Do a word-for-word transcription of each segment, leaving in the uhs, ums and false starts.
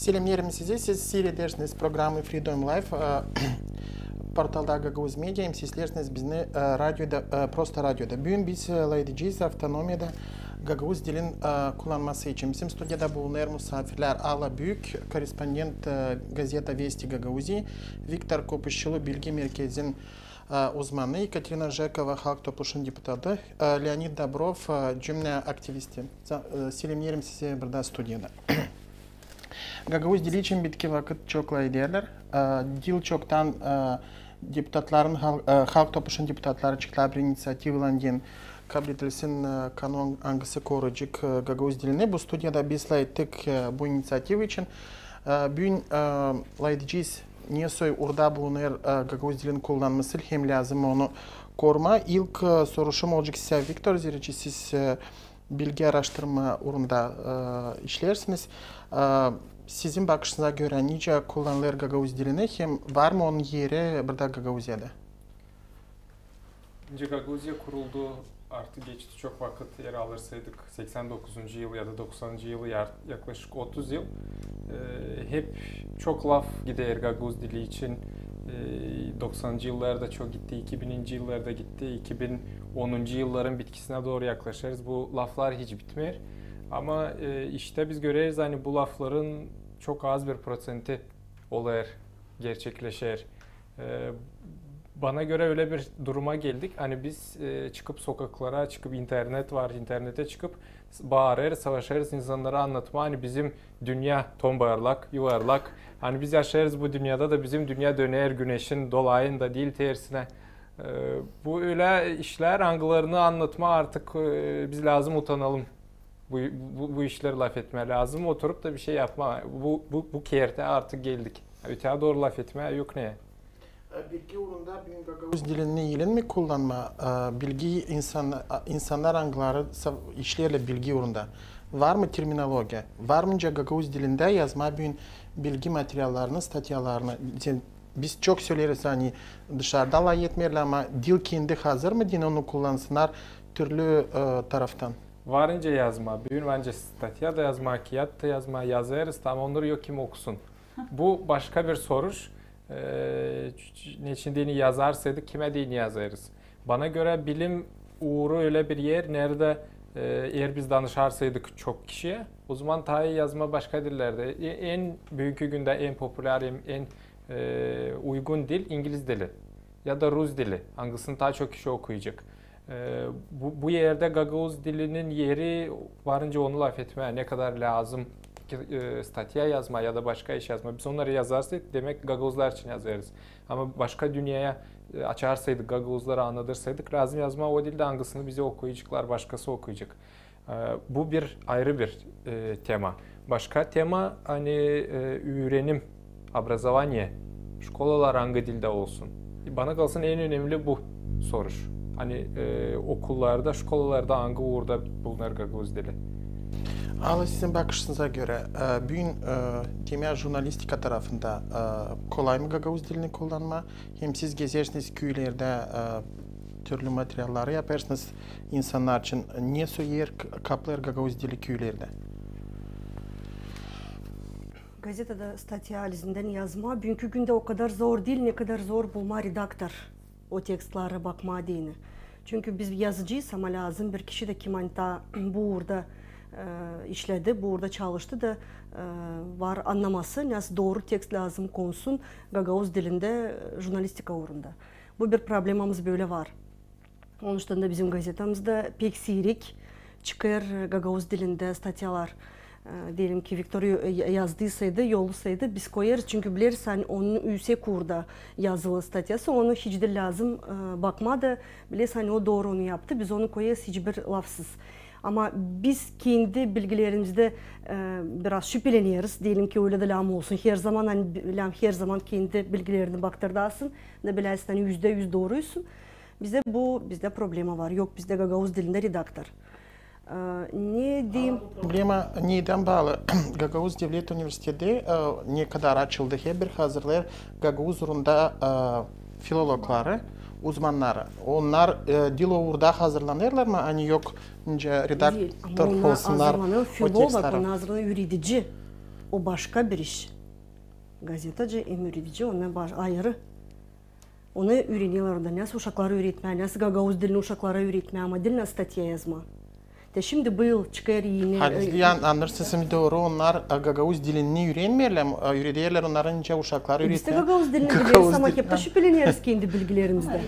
Selämneerim sizi. Siz siiredersiniz programayı Freedom Life, e, portalda Gagauz Media, hem sesleersiniz bizni, e, radioda, e, prosta radioda. Büün biz, e, lafedecez avtonomiyada gagauz dilin, e, kullanması için. Bizim studiyada bulunêr musaafirlär: Alla Büük, korrespondent, e, gazeta Vesti Gagauziya, Viktor Kopuşçulu, bilgi merkezin, e, uzmanı, Ekaterina Jekova, Halk Topluşun deputatı, e, Leonid Dobrov, e, cümne aktivisti. Sa-, e, selämneerim sizi burada studiyada. Gagauz dili için bitki vakıt çok lafederlär. E, dil çoktan, e, deputatların, hal-, e, Halk Topluşun deputatları çıktılar bir iniţiativaylan deyni kabledilsin, e, kanon, angısı koruyacek, e, gagauz dilini. Bu studiyada biz lafettik, e, bu iniţiativa için. E, büün, e, lafedecez, nesoy uurda bulunêr, e, gagauz dilin kullanması hem lääzım onu korumaa. İlk, e, soruşum olacek sizä, Viktor, zerä siz, e, bilgi aaraştırma uurunda, e, işleersiniz. E, sizin bakışınıza görä, nicä kullanılêr gagauz dilini hem var mı onun eri burada Gagauziyada? Nicä Gagauziya kuruldu, artık geçti çok vakıt, eer alırsaydık seksän dokuzuncu yıl ya da doksanıncı yılı, yar-, yaklaşık otuz yıl. E, hep çok laf gider gagauz dili için. E, doksanıncı yıllarda çok gitti, iki bininci yıllarda gitti, iki bin onuncu yılların bitkisinä dooru yaklaşêrız. Bu laflar hiç bitmeer. Ama, e, iştä biz göreriz, ani bu lafların çok az bir proţenti olêr, gerçekleşer. E, bana görä ölä bir duruma geldik. Ani biz, e, çıkıp sokaklara, çıkıp internet var, internetä çıkıp s-, baarêrız, savaşêrız insannara annatmaa, ani bizim dünnä tombarlak, yuvarlak. Ani biz yaşêêrız bu dünnedä da bizim dünnä döner güneşin dolayında, diil tersinä. E, bu ölä işlär, angılarını annatmaa artık, e, biz lääzım utanalım. Bu, bu, bu işleri lafetmää lääzım, oturup da bir şey yapmaa. Bu, bu, bu kertä artık geldik. Öteyä dooru lafetmää yok ne. E, bilgi uurunda büün gagauz dilini iilin mi kullanmaa? E, bilgi insan-, e, insannar, angıları sa-, işleerlär bilgi uurunda. Var mı terminologiya? Var mı nicä gagauz dilindä yazmaa büün bilgi materiallarını, statyalarını? Sen, biz çok söleeriz, ani dışarda lafetmeerlär, ama dil kendi hazır mı deyni onu kullansınnar türlü, e, taraftan? Var nicä yazmaa. Büün var nicä statya da yazmaa, kiyat ta yazmaa, yazêrız, ama onnarı yok kim okusun. Bu başka bir soruş. E, ç-, ç-, neçin deyni yazarsaydık, kimä deyni yazêrız? Bana görä bilim uuru ölä bir er, neredä, e, eer biz danışarsaydık çok kişiyä, o zaman taa ii yazmaa başka dillerdä. E, en büünkü gündä en populär, en, en, e, uygun dil ingiliz dili ya da rus dili, angısını taa çok kişi okuyacek. E, bu, bu erdä gagauz dilinin eri var nicä onu lafetmää, ne kadar lääzım ki, e, statya yazmaa ya da başka iş yazmaa. Biz onnarı yazarsak, demäk, gagauzlar için yazêrız. Ama başka dünneyi, e, açarsaydık, gagauzlara annadırsaydık, lääzım yazmaa o dilä, angısını bizi okuyaceklar, başkası okuyacek. E, bu bir ayırı bir, e, tema. Başka tema, ani, e, üürenim, образование, şkolalar angı dildä olsun. Bana kalsın en önemli bu soruş. Ani, e, okullarda, şkolalarda angı uurda bulunêr gagauz dili? Alla, sizin bakışınıza görä, e, büün, e, demää, jurnalistika tarafında, e, kolay mı gagauz dilini kullanmaa? Hem siz gezersiniz küülerdä, e, türlü materialları yapêrsınız insannar için. Nesoy er k-, kaplêêr gagauz dili küülerdä? Gazetada statya halizdän yazmaa büünkü gündä o kadar zor diil, ne kadar zor bulmaa redaktor, o tekstlara bakmaa deyni. Çünkü biz yazıcıyız, ama lääzım bir kişi dä, kim ani taa bu uurda, e, işledi, bu uurda çalıştı da, e, var annaması, nasıl dooru tekst lääzım konsun gagauz dilindä, e, jurnalistika uurunda. Bu bir problemamız bölä var. Onuştan da bizim gazetamızda pek siirik çıkêr gagauz dilindä statyalar. E, deyelim ki, Viktor yo-, e, yazdıysaydı, yollasaydı, biz koyêrız, çünkü bileriz, ani onun üüsek uurda yazılı statyası, onu hiç diil lääzım, e, bakmaa da, bileriz, ani o dooru onu yaptı, biz onu koyêrız hiçbir lafsız. Ama biz kendi bilgilerimizdä, e, biraz şüpeleneriz, deyelim ki, ölä dä lääzım olsun. Her zaman, ani, bi-, lääzım her zaman kendi bilgilerini baktırasın, da biläsin, ani üzdä üz doorusun. Bizdä bu, bizdä problema var. Yok bizdä gagauz dilindä redaktor. E, ne deyim? Problema nedän baalı? Gagauz devlet universiteti, e, ne kadar açıldı, herbir hazırlêêr gagauz uurunda, e, filologları, uzmannarı. Onnar, e, dil uurda hazırlanêrlar mı, ani yok nicä redaktor olsunnar o tekstleri? Diil, ama onnar hazırlanêr filolog, onnar hazırlanêr üüredici. O başka bir iş. Gazetacı hem üüredicii, onnar baş-, ayırı. Onu üürenerlär orada, nasıl uşakları üüretmää, nasıl gagauz dilini uşaklara üüretmää, ama diil nasıl statya yazmaa. Te şindi bu yıl çıkêr eni, e, Halizdän annêêrsınız mi dooru, onnar, e, gagauz dilini üürenmeerlär, e, üürederlär onnarı nicä uşakları üüretmää. Biz dä gagauz dilini bileriz, ama heptä şüpeleneriz kendi bilgilerimizdän.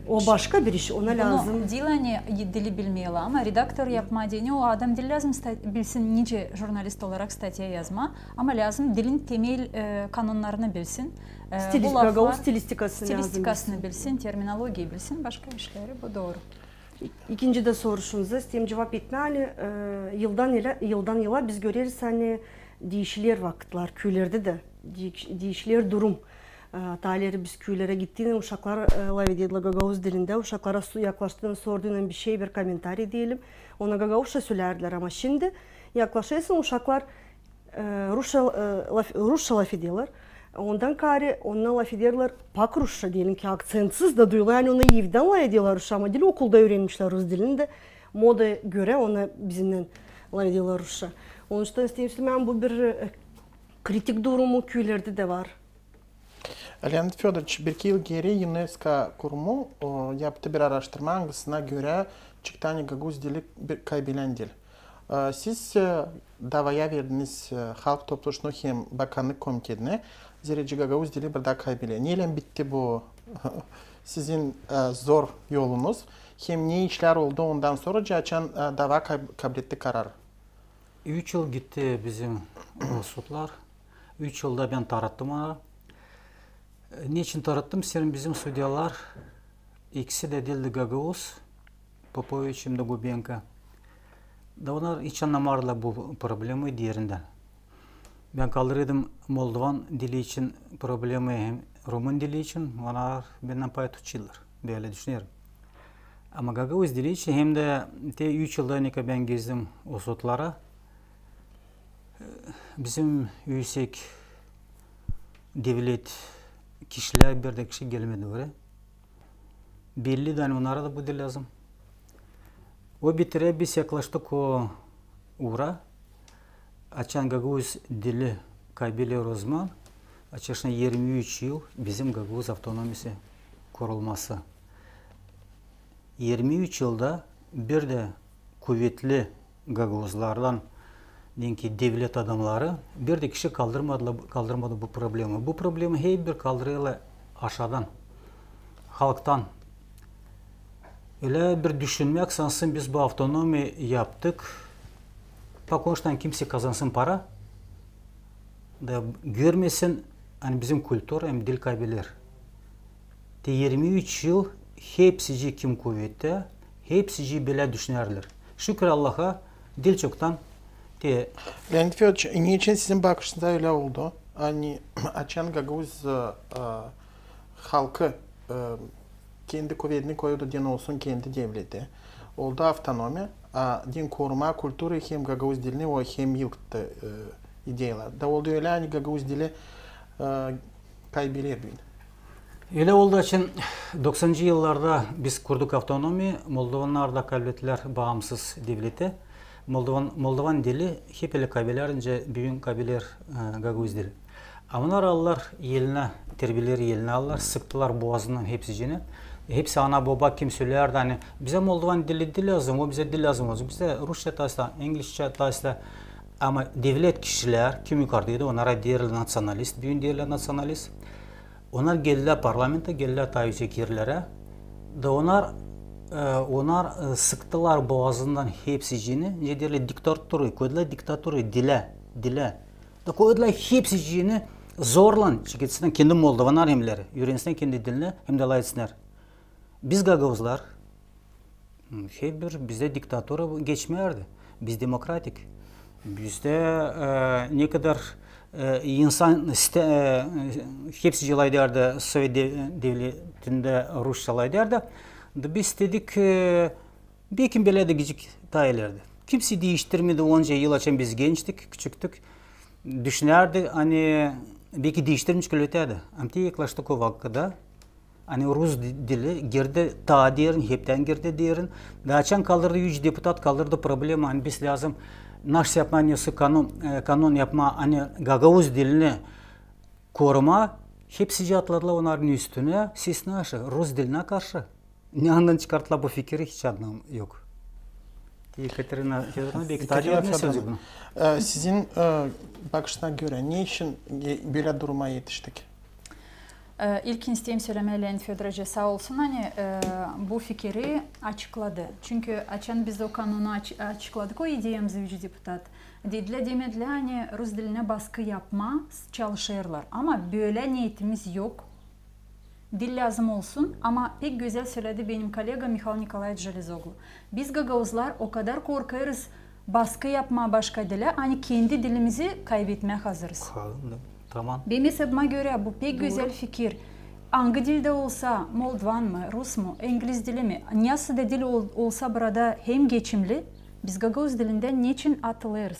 O başka bir iş, ona lääzım. Diil ani dili bilmeerlär, ama redaktor yapmaa deyni, o adam diil lääzım sta-, bilsin, nicä jurnalist olarak statya yazmaa, ama lääzım dilin temel, e, kanonnarını bilsin. E, bu laflar, gagauz stilistikasını lääzım bilsin. Stilistikasını bilsin, terminologiyayı bilsin, başka işleri, bu dooru. İkinci dä soruşunuza isteerim cuvap etmää, ani, e, yıldan yıla, yıldan yıla biz göreriz, ani diişiler vakıtlar küülerdä dä, diiş-, diişiler durum. E, taa ileri biz küülerä gittiynän uşaklar, e, lafederdilär gagauz dilindä, uşaklara su-, yaklaştıynän, sorduynän bir şey, bir komentariy deyelim, ona gagauzça söleerdilär, ama şindi yaklaşêrsın, uşaklar e, rusça, e, laf-, rusça lafederlär. Ondan kaarä onnar lafederlär pak rusça, deyelim ki, akţentsiz da duyulêr. Ani onnar evdän lafederlär rusça, ama diil okulda üürenmişlär rus dilini dä, moda görä onnar bizimnän lafederlär rusça. Onuştan isteerim sölemää, bu bir, e, kritik durumu küülerdä dä var. Leonid Födoroviç, bir-iki yıl geeri UNESCO kurumu, o, yaptı bir aaraştırma, angısına görä çıktı, ani gagauz dili bir kaybelän dil. E, siz, e, davaya verdiniz, e, Halk Topluşuuna hem Bakannık komitetine, zerä gagauz dili burada kaybelä. Neylän bitti bu sizin, e, zor yolunuz? Hem ne işlär oldu ondan sora, açan, e, dava kab-, kabletti karar? Üç yıl gitti bizim, e, sudlar. Üç yılda bän tarattım onarı. E, neçin tarattım? Sebebi bizim sudyalar ikisi dä diildi gagauz, Popoviç hem dä Gubenko. Da onnar hiç annamardılar bu problemayı derindän. Bän kaldırêrdım moldovan dili için problemayı hem rumın dili için, onnar bendän pay tutêrdılar, bölä düşünerim. Ama gagauz dili için hem dä te üç yılda, ne kadar bän gezdim o sudlara, bizim üüsek devlet kişilär, bir dä kişi gelmedi oraya. Belli dä, ani onnara da bu dil lääzım. O bitirä, biz yaklaştık o uura. Açan gagauz dili kaybelêr o zaman, açan şindi irmi üç yıl bizim gagauz avtonomiyası kurulması. İrmi üç yılda bir dä kuvetli gagauzlardan, deyni ki, devlet adamnarı, bir dä kişi kaldırmadılar, kaldırmadı bu problemayı. Bu problemayı hep bir kaldırêrlar aşaadan, halktan. Ölä bir düşünmäk, sansın biz bu avtonomiyayı yaptık, pak onuştan kimsey kazansın para da görmesin, ani bizim kultura hem dil kaybeler. Te irmi üç yıl hepsicii, kim kuvettä, hepsicii bölä düşünärlär. Şükür Allaha, diil çoktan te... Leonid Födoroviç, neçin sizin bakışınızda ölä oldu? Ani açan gagauz, e, e, halkı, e, kendi kuvetini koydu deyni olsun kendi devleti. Oldu avtonomiya, a deyni korumaa kulturayı hem gagauz dilini o hem yıktı, e, ideyalar. Da oldu ölä, ani gagauz dili, e, kaybeler büün. Ölä oldu, açan doksancı yıllarda biz kurduk avtonomiyayı, moldovannar da kablettilär baamsız devleti. Moldovan, moldovan dili hep ölä kaybeler, nicä büün kaybeler, e, gagauz dili. Ama onnar aldılar elinä, terbiyeleri elinä aldılar, sıktılar boğazından hepsicini. Hepsi ana-boba kim sölärdi, ani bizä moldovan dili diil lääzım, o bizä diil lääzım olsun. Bizä rusça taşta, inglizçä taşta. Ama devlet kişilär, kim yukarıdaydı, onnara deerlär natsionalist, büün deerlär natsionalist. Onnar geldilär parlamenttä, geldilär taa üüsek erlerä. Da onnar, e, onnar, e, sıktılar boğazından hepsicini, nicä deerlär, diktaturayı, koydular diktaturayı dilä, dilä. Da koydular hepsicini zorlan, çeketsinär kendi moldovannar hem leri, üürensinnär kendi dilini hem dä lafetsinnär. Biz gagauzlar, hep bir, bizdä diktatura geçmärdi. Biz demokratik. Bizdä, e, ne kadar, e, insan iste-, e, hepsicii lafedärdi sovet de-, devletindä rusça lafedärdi. Da biz istedik, e, belki bölä dä gidecek taa ilerdä. Kimsey diiştirmedi onca yıl, açan biz gençtik, küçüktük. Düşünärdi, ani belki diiştirmeyecek, öletädi. Ama te yaklaştık o vakıda, ani rus di-, dili girdi taa derin, heptän girdi derin. Da açan kaldırdı, üç deputat kaldırdı problema, ani biz lääzım Naşey yapmaa, nesoy kanon, e, kanon yapmaa, ani gagauz dilini korumaa, hepsicii atladılar onnarın üstünä, siz naşey, rus dilinä karşı. Ne andan çıkarttılar bu fikiri, hiç annam yok. Ekaterina Födorovna, beki taa Ekaterina Födorovna, e, sizin, e, bakışına görä, neçin e, bölä duruma etiştik? E, ilkin isteerim sölemää Leonid Födorovicä saa olsun, ani, e, bu fikiri açıkladı. Çünkü açan biz o kanonu aç-, açıkladık, o ideyamızı üç deputat, dedilär, demedilär, ani rus dilinä baskı yapmaa s-, çalışêrlar. Ama bölä neetimiz yok. Dil lääzım olsun, ama pek gözäl söledi benim kollegam Mihail Nikolaeviç Jelezoglu. Biz, gagauzlar, o kadar korkêrız baskı yapmaa başka dilä, ani kendi dilimizi kaybetmää hazırız. Tamam. Benim esabıma görä, bu pek gözäl fikir. Angı dildä olsa, moldvan mı, rus mu, ingliz dili mi, nasıl da dil ol-, olsa burada hem geçimli, biz gagauz dilindän neçin atılêrız?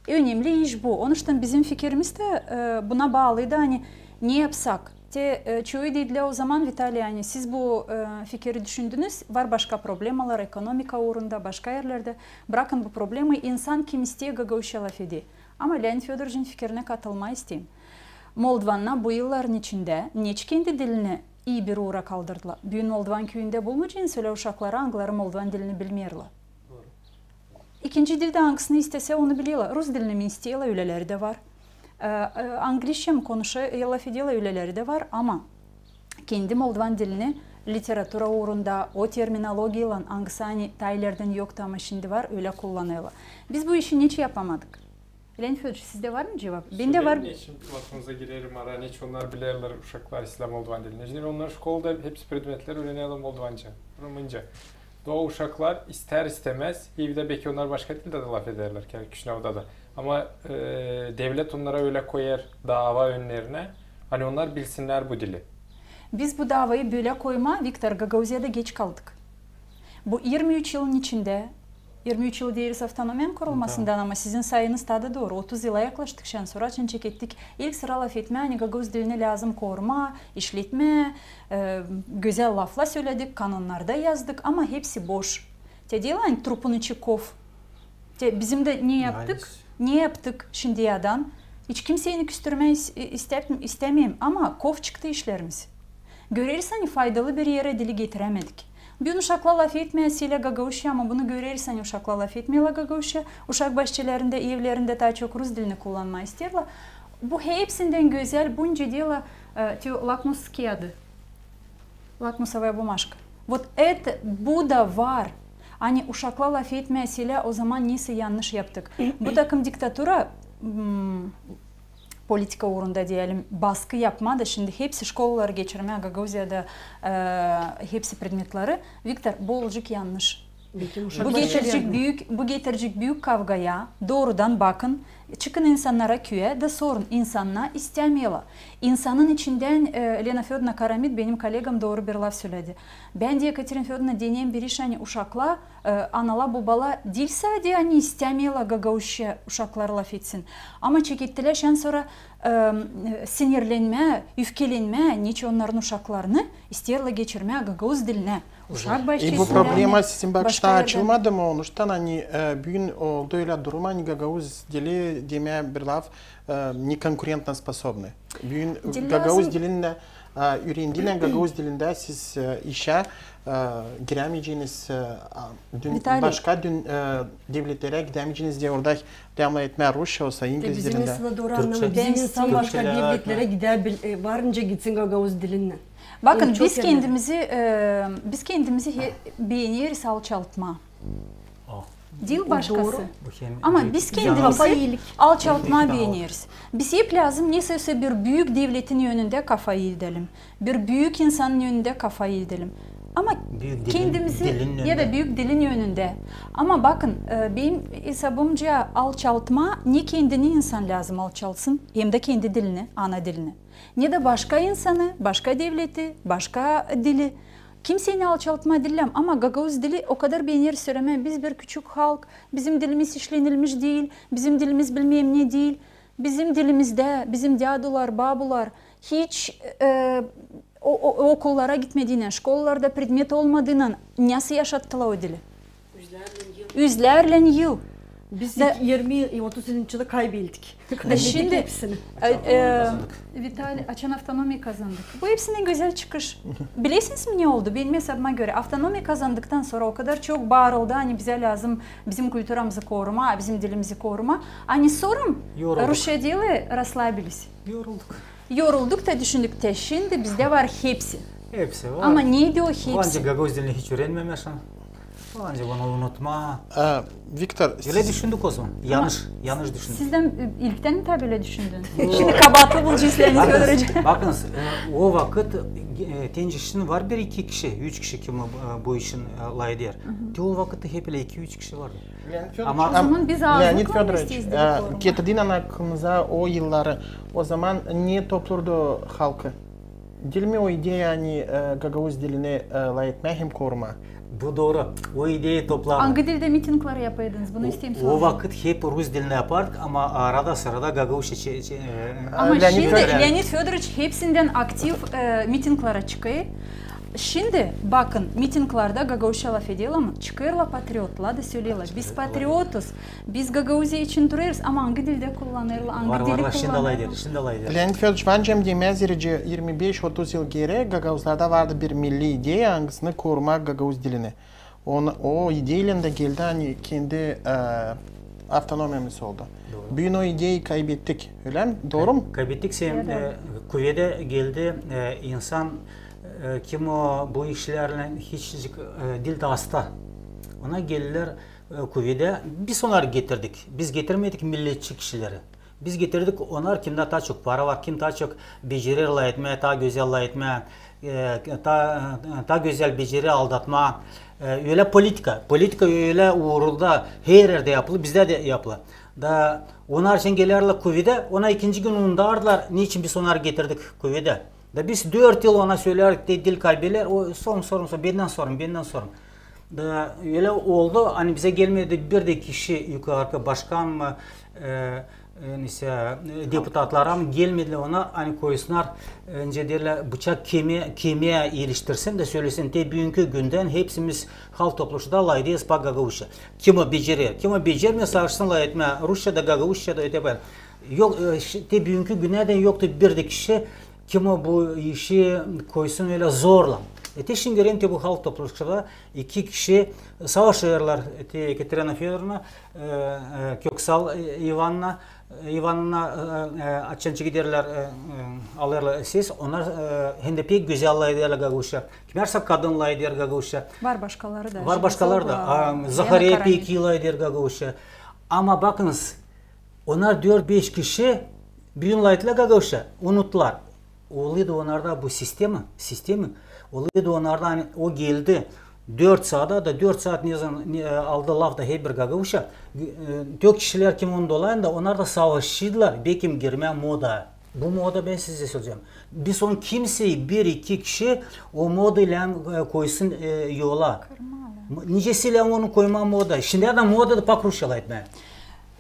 Önemli iş bu. Onuştan bizim fikirimiz dä, e, buna baalıydı, ani ne yapsak. Te, e, çoyu dedilär o zaman, Vitaliy, ani siz bu, e, fikiri düşündünüz, var başka problemalar, ekonomika uurunda, başka erlerdä. Brakın bu problemayı, insan kim isteer gagauzça lafeder. Ama Leonid Födorovicin fikirinä katılmaa isteerim. Moldvannar bu yılların içindä neçin kendi dilini ii bir uura kaldırdılar. Büün moldvan küüyündä bulmayacenız ölä uşakları, angıları moldvan dilini bilmeerlär. İkinci dil dä angısını istesä, onu bilerlär. Rus dilini mi isteerlär, öleleri dä var. E, e, anglizçä mi konuşêr, e, lafederlär, öleleri dä var. Ama kendi moldvan dilini literatura uurunda, o terminologiyaylan, angısı ani taa ilerdän yoktu, ama şindi var, ölä kullanêrlar. Biz bu işi neçin yapamadık? Leonid Födoroviç, sizdä var mı cuvap? Bendä var. Neçin lafınıza girerim araa, neçin onnar bilerlär, uşaklar, islää moldvan dilini. Neçin onnar şkolada hepsi predmetleri üürenerlär moldvanca, rumınca. Da o uşaklar ister-istämäz, evdä beki onnar başka dildä dä lafederlär, Kişinövda da. Ama, e, devlet onnara ölä koyêr daava önnerinä, ani onnar bilsinnär bu dili. Biz bu daavayı bölä koymaa, Viktor, Gagauziyada geç kaldık. Bu irmi üç yılın içindä, irmi üç yıl deeriz avtonomiyanın kurulmasından, ama sizin sayınız taa da dooru, otuz yıla yaklaştık şansora, açan çekettik ilk sıra lafetmää, ani gagauz dilini lääzım korumaa, işletmää, e, gözäl laflar söledik, kanonnarda yazdık, ama hepsi boş. Te diil, ani trupun içi kof. Te bizim dä ne yaptık? Ne yaptık şindiyädän? Hiç kimseyi küüstürmää is-, i-, istäp-, istämeerim, ama kof çıktı işlerimiz. Göreriz, ani faydalı bir erä dili getirämedik. Büün uşaklar lafetmeer sölä gagauzça, ama bunu göreriz, ani uşaklar lafetmeerlär gagauzça. Uşak başçalarında, evlerindä taa çok rus dilini kullanmaa isteerlär. Bu hepsindän gözäl, bunca delo, e, te lakmus kiyaadı. Lakmusovaya bumaşka. Вот это, bu da var. Ani uşaklar lafetmeer sölä, o zaman nesä yannış yaptık. Bu takım diktatura, m, politika uurunda deyelim, baskı yapmaa da şindi hepsi şkolaları geçirmää Gagauziyada, e, hepsi predmetleri. Viktor, bu olacek yannış. Bu getirecek büük, bu getirecek büük kavgaya. Doorudan bakın, çıkın insannara küüyä da sorun. İnsannar istämeerlär. İnsanın içindän, e, Lena Födorovna Karamit, benim kollegam, dooru bir laf söledi. Bän dä, Ekaterina Födorovna, deneerim bir iş, ani uşaklar, e, analar, bobalar diil sade ani istämeerlär gagauzça uşaklar lafetsin. Ama çekettilär şansora, e, sinirlenmää, üfkelenmää, neçin onnarın uşaklarını isteerlär geçirmää gagauz dilinä. Uşak başçasında. E, bu problema sizin bakıştan açılmadı mı? Onuştan, ani, e, büün oldu ölä durum, ani gagauz dili, demää bir laf, e, nekonkurentnospasovnıy. Büün gagauz dilini, e, üürendiynän gagauz dilindä siz, e, işä, e, girämeyeceniz, e, a, dün, başka dün, e, devletlerä gidämeyeceniz diil, orada devam etmää rusça olsa, ingliz dilindä. Bizim insan başka devletlerä gidä bil-, e, varınca gitsin gagauz dilinnän. Bakın, biz kendimizi, e, biz kendimizi he-, beeneriz alçaltmaa. Diil başkası. Ama biz kendimizi alçaltmaa beeneriz. Biz hep lääzım nesä bir büük devletin önündä kafa eedelim. Bir büük insanın önündä kafa eedelim. Ama kendimizi, ya da büük dilin önündä. Ama bakın, e, benim esabımca alçaltmaa, ne kendini insan lääzım alçaltsın, hem dä kendi dilini, ana dilini, ne dä başka insanı, başka devleti, başka dili. Kimseyni alçaltmaa diil, ama gagauz dili o kadar beeneriz sölemää, biz bir küçük halk, bizim dilimiz işlenilmiş diil, bizim dilimiz bilmäm ne diil. Bizim dilimizdä, bizim dädular, babular hiç, e, o, o, okullara gitmediynän, şkolalarda predmet olmadıynan nasıl yaşattılar o dili? Üzlärlän yıl. Biz da irmi, otuz yılın içindä kaybettik. Da şindi, hepsini. E, e, Vitali, açan avtonomiya kazandık. Bu hepsindän gözäl çıkış. Bilersiniz mi ne oldu? Benim esabıma görä, avtonomiya kazandıktan sora o kadar çok baarıldı, ani bizä lääzım bizim kulturamızı korumaa, bizim dilimizi korumaa. Ani sora rusça deyni raslabiliz. Yorulduk. Yorulduk da düşündük, te şindi bizdä var hepsi. Hepsi var. Ama neydi o hepsi? Falanca gagauz dilini hiç üürenmemişin. Falanca bunu unutmaa. E, Viktor, ölä düşündük o zaman. Yanlış, yanlış düşündük. Sizdän, e, ilktän mi taa ölä düşündün? Şindi kabaatlı bulacez Leonid Födoroviç. Bakınız, e, o vakıt, e, Tenceşçinin var bir-iki kişi, üç kişi kim, e, bu işin, e, lafeder. Te o vakıt hep ölä iki-üç kişi vardı. Leonid Födoroviç, ama o zaman biz aazlıklan isteyeriz dedik. Getirdin aklıma o yılları. O zaman ne toplurdu halkı? Diil mi o ideya, ani, e, gagauz dilini, e, lafetmää hem korumaa? Bu dooru. O ideya toplardı. Angı dildä mitingleri yapardınız? Bunu isteyim soracam. O vakıt hep rus dilindä yapardık, ama arada-sırada gagauzça çe-, çe-, e, ama şindi Leonid Födoroviç hepsindän aktiv, e, mitinglerä çıkêr. Şindi bakın, mitinglerdä gagauzça lafederlär mi? Çıkêrlar patriotlar da söleerlär: biz patriotuz, biz Gagauziya için durêrız, ama angı dildä kullanêrlar, angı dili kullanêrlar? Var, var, şindi lafeder, şindi lafeder. Leonid Födoroviç, bence, demäzericä irmi beş-otuz yıl geeri gagauzlarda vardı bir milli ideya, angısını korumaa gagauz dilini. O, o ideyaylan da geldi, ani kendi, e, avtonomiyamız oldu. Dooru. Büün o ideyayı kaybettik, ölä mi? Dooru mu? Kaybettik, e, kuvedä geldi, e, insan, e, kim o bu işlerlän hiç, e, diil dä asta. Ona geldilär, e, kuvedä. Biz onnarı getirdik. Biz getirmedik milletçi kişileri. Biz getirdik onnarı, kimdä taa çok para var, kim taa çok becerer lafetmää, taa gözäl lafetmää, e, taa, taa gözäl becerer aldatmaa. E, ölä politika. Politika ölä uurda her erdä yapılêr, bizdä dä yapılêr. Da onnar için gelerlär kuvedä, ona ikinci gün unudardılar, neçin biz onnarı getirdik kuvedä. Da biz dört yıl ona sölärdik, te diil kalbeler, o son, son, son, bendän sorun, bendän sorun. Da ölä oldu, ani bizä gelmedi bir dä kişi, yukarı başkan mı, e, e, neysä, e, deputatlar mı gelmedilär ona, ani koysunnar, e, nicä deerlär, bıçak kemiä, kemiä iliştirsin da sölesin, te büünkü gündän hepsimiz halk topluşunda lafederäz pak gagauzça. Kim o becerer, kim o becermeer, savaşsın lafetmää rusça da, gagauzça da, ötebär. Yok, e, te büünkü günnerdän yoktu bir dä kişi, kim o bu işi koysun ölä zorlan. E, te şindi görerim, te bu halk topluşunda iki kişi savaşêrlar, te Ekaterina Födorovna, e, e, Köksal, e, İvanna, e, İvanna, e, e, açan çıkêrlar, e, e, alêrlar ses, onnar, e, hem dä pek gözäl lafederlär gagauzça. Kimär sa kadın lafeder gagauzça. Var başkaları da. Var başkaları da. Zahariya pek ii lafeder gagauzça. Ama bakınız, onnar dört-beş kişi büün lafetlär gagauzça, unuttular. Olaydı onnarda bu sistema, sistema. Olaydı onnarda, ani o geldi dört saata da, dört saat ne zaman, ne, e, aldı laf da hep bir gagauzça. E, dört kişilär kim onun dolayında, onnar da savaşêrdılar, bekim girmää modaya. Bu moda, bän sizä söleyecäm. Biz onu kimsey, bir-iki kişi o modaylan, e, koysun, e, yola. Nicäsä lääzım onu koymaa moda. Şindi adam modada pak rusça lafetmää.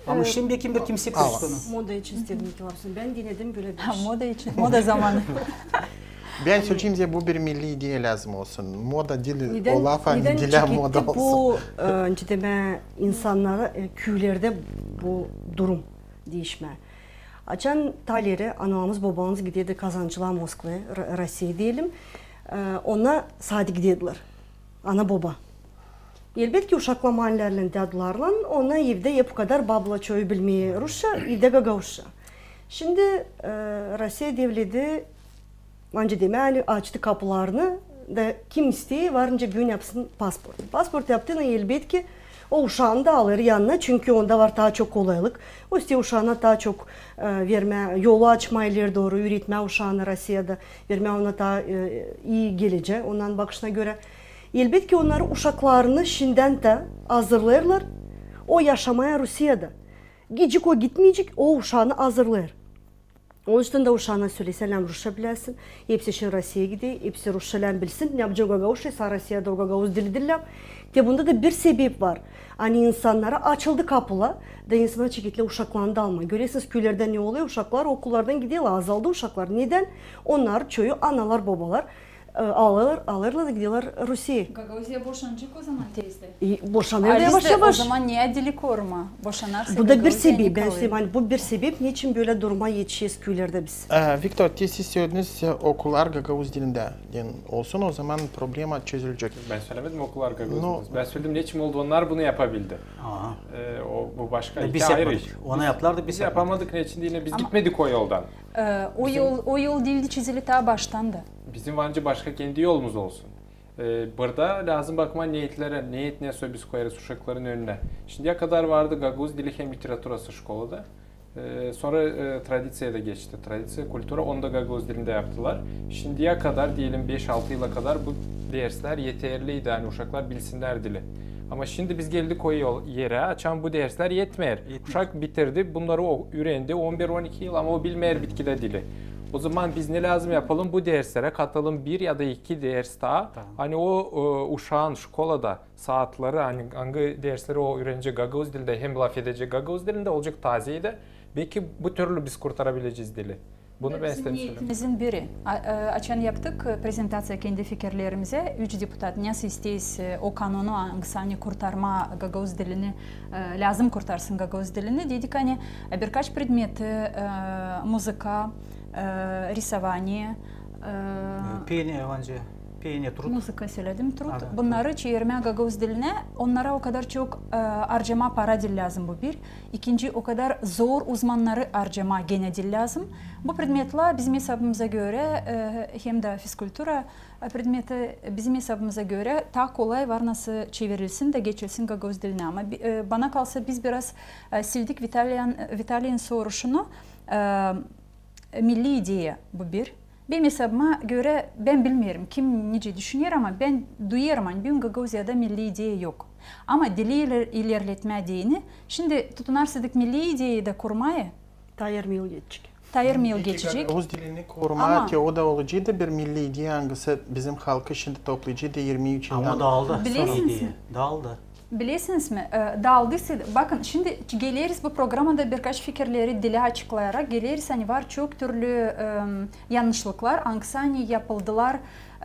Ama şindi kim bir kimsey kızdı onu. Moda için istedim ki lafsın. Bän dinedim bölä bir iş. Moda için. Moda zamanı. Bän söleyecäm, bu bir milli ideya lääzım olsun. Moda diil o laf, ani dilä moda olsun. Bu, e, nicä demää, insannarı, e, küülerdä bu durum diişmää. Açan taa ileri analarımız, bobalarımız giderdi kazancılan Moskvaya, Ro-, Rossiya deyelim, e, ona sade giderdilär. Ana-boba. Elbetki, uşaklar manilerlän, dädularlan, ona evdä hep o kadar baba çoyu bilmeer rusça, evdä gagauzça. Şindi, e, Rossiya devleti, bence, demää, açtı kapularını da kim isteer, varınca büün yapsın pasport. Pasport yaptıynan, elbetki, o uşaanı da alêr yanına, çünkü onda var taa çok kolaylık. O isteer uşaana taa çok, e, vermää, yolu açmaa ileri dooru, üüretmää uşaanı Rossiyada, vermää ona taa, e, ii gelecää, onnan bakışına görä. Elbetki, onnarı, uşaklarını şindän dä hazırlêêrlar o yaşamaya Rossiyada. Gidecek o, gitmeyecek, o uşaanı hazırlêêr. Onuştan da uşaana söleerlär, rusça biläsin, hepsi şindi Rossiyaya gider, hepsi rusça lääzım bilsin, ne yapacek gagauzça, sa Rossiyada o gagauz dili diil. Te bunda da bir sebep var. Ani insannara açıldı kapular, da insannar çeketlär uşaklarını da almaa. Görersiniz, küülerdä ne olêr, uşaklar okullardan giderlär, azaldı uşaklar. Nedän? Onnar çoyu analar, bobalar E, alêr, alêrlar da giderlär Rusiyayı. Gagauziya boşanacek o zaman tezde. E, boşanêr da yavaş-yavaş. O zaman ne dili koruma? Boşanarsa Bu da bir sebep. Bän söleyim, ani bu bir sebep, neçin bölä duruma etişeriz küülerdä biz. E, Viktor, te siz sölediniz, e, okullar gagauz dilindä olsun, o zaman problema çözülecek. Bän sölämedim okullar gagauz dilindä. Bän söledim, neçin Moldovannar bunu yapabildi. E, o, bu başka iki ayırı iş. Onu yaptılar da biz yapamadık. Neçin deyni, biz gitmedik o yoldan. E, o yol, o yol diildi çizili taa baştan da. Bizim var nicä başka kendi yolumuz olsun. E, burada lääzım bakmaa neetlerä, neet ne soy biz koyêrız uşakların önünä. Şindiyä kadar vardı gagauz dili hem literaturası şkolada. E, sora, e, tradiţiyaya da geçti. Tradiţiya, kultura, onu da gagauz dilindä yaptılar. Şindiyä kadar, deyelim, beş-altı yıla kadar bu derslär eterliydi, ani uşaklar bilsinnär dili. Ama şindi biz geldik o yol, erä, açan bu derslär etmeer. Uşak bitirdi, bunnarı o üürendi on bir-on iki yıl, ama o bilmeer bitkidä dili. O zaman biz ne lääzım yapalım? Bu derslerä katalım bir ya da iki ders taa. Ani o, e, uşaan şkolada saatları, ani angı dersleri o üürenecek gagauz dilindä hem lafedecek gagauz dilindä, olacek taa zeedä. Beki bu türlü biz kurtarabilecez dili. Bunu bän istedim sölemää. Bizim neetimizin biri. A, e, açan yaptık, e, prezentaţiya kendi fikirlerimizä, üç deputat, nasıl isteeriz, e, o kanonu, angısı ani kurtarmaa gagauz dilini, e, lääzım kurtarsın gagauz dilini, dedik, ani, e, birkaç predmeti, e, muzıka, e, risovanie, e, penie, bence, penie, trud. Muzıka söledim, trud. Bunnarı çevirmää gagauz dilinä, onnara o kadar çok, e, arcamaa para diil lääzım, bu bir. İkinci, o kadar zor uzmannarı arcamaa genä diil lääzım. Bu predmetlär bizim esabımıza görä, e, hem dä fizkultura, e, predmeti bizim esabımıza görä taa kolay var nasıl çevirilsin da geçilsin gagauz dilinä. Ama bi-, e, bana kalsa, biz biraz, e, sildik Vitaliyin, Vitaliyin soruşunu, e, milli ideya, bu bir. Benim esabıma görä, bän bilmeerim, kim nicä düşüner, ama bän duyêrım, ani büün Gagauziyada milli ideya yok. Ama dili iler-, ilerletmää deyni, şindi tutunarsaydık milli ideyayı da kurmaa, taa irmi yıl geçecek. Taa irmi yıl geçecek. Gagauz dilini korumaa, te o da olaceydı bir milli ideya, angısı bizim halkı şindi toplayaceydı irmi üç yıldan. Ama daaldı. Bilersiniz mi? Daaldı. Bilersiniz mi, e, daaldı. Bakın, şindi geleriz bu programada birkaç fikirleri dilä açıklayarak geleriz, ani var çok türlü, e, yannışlıklar, angısı ani yapıldılar,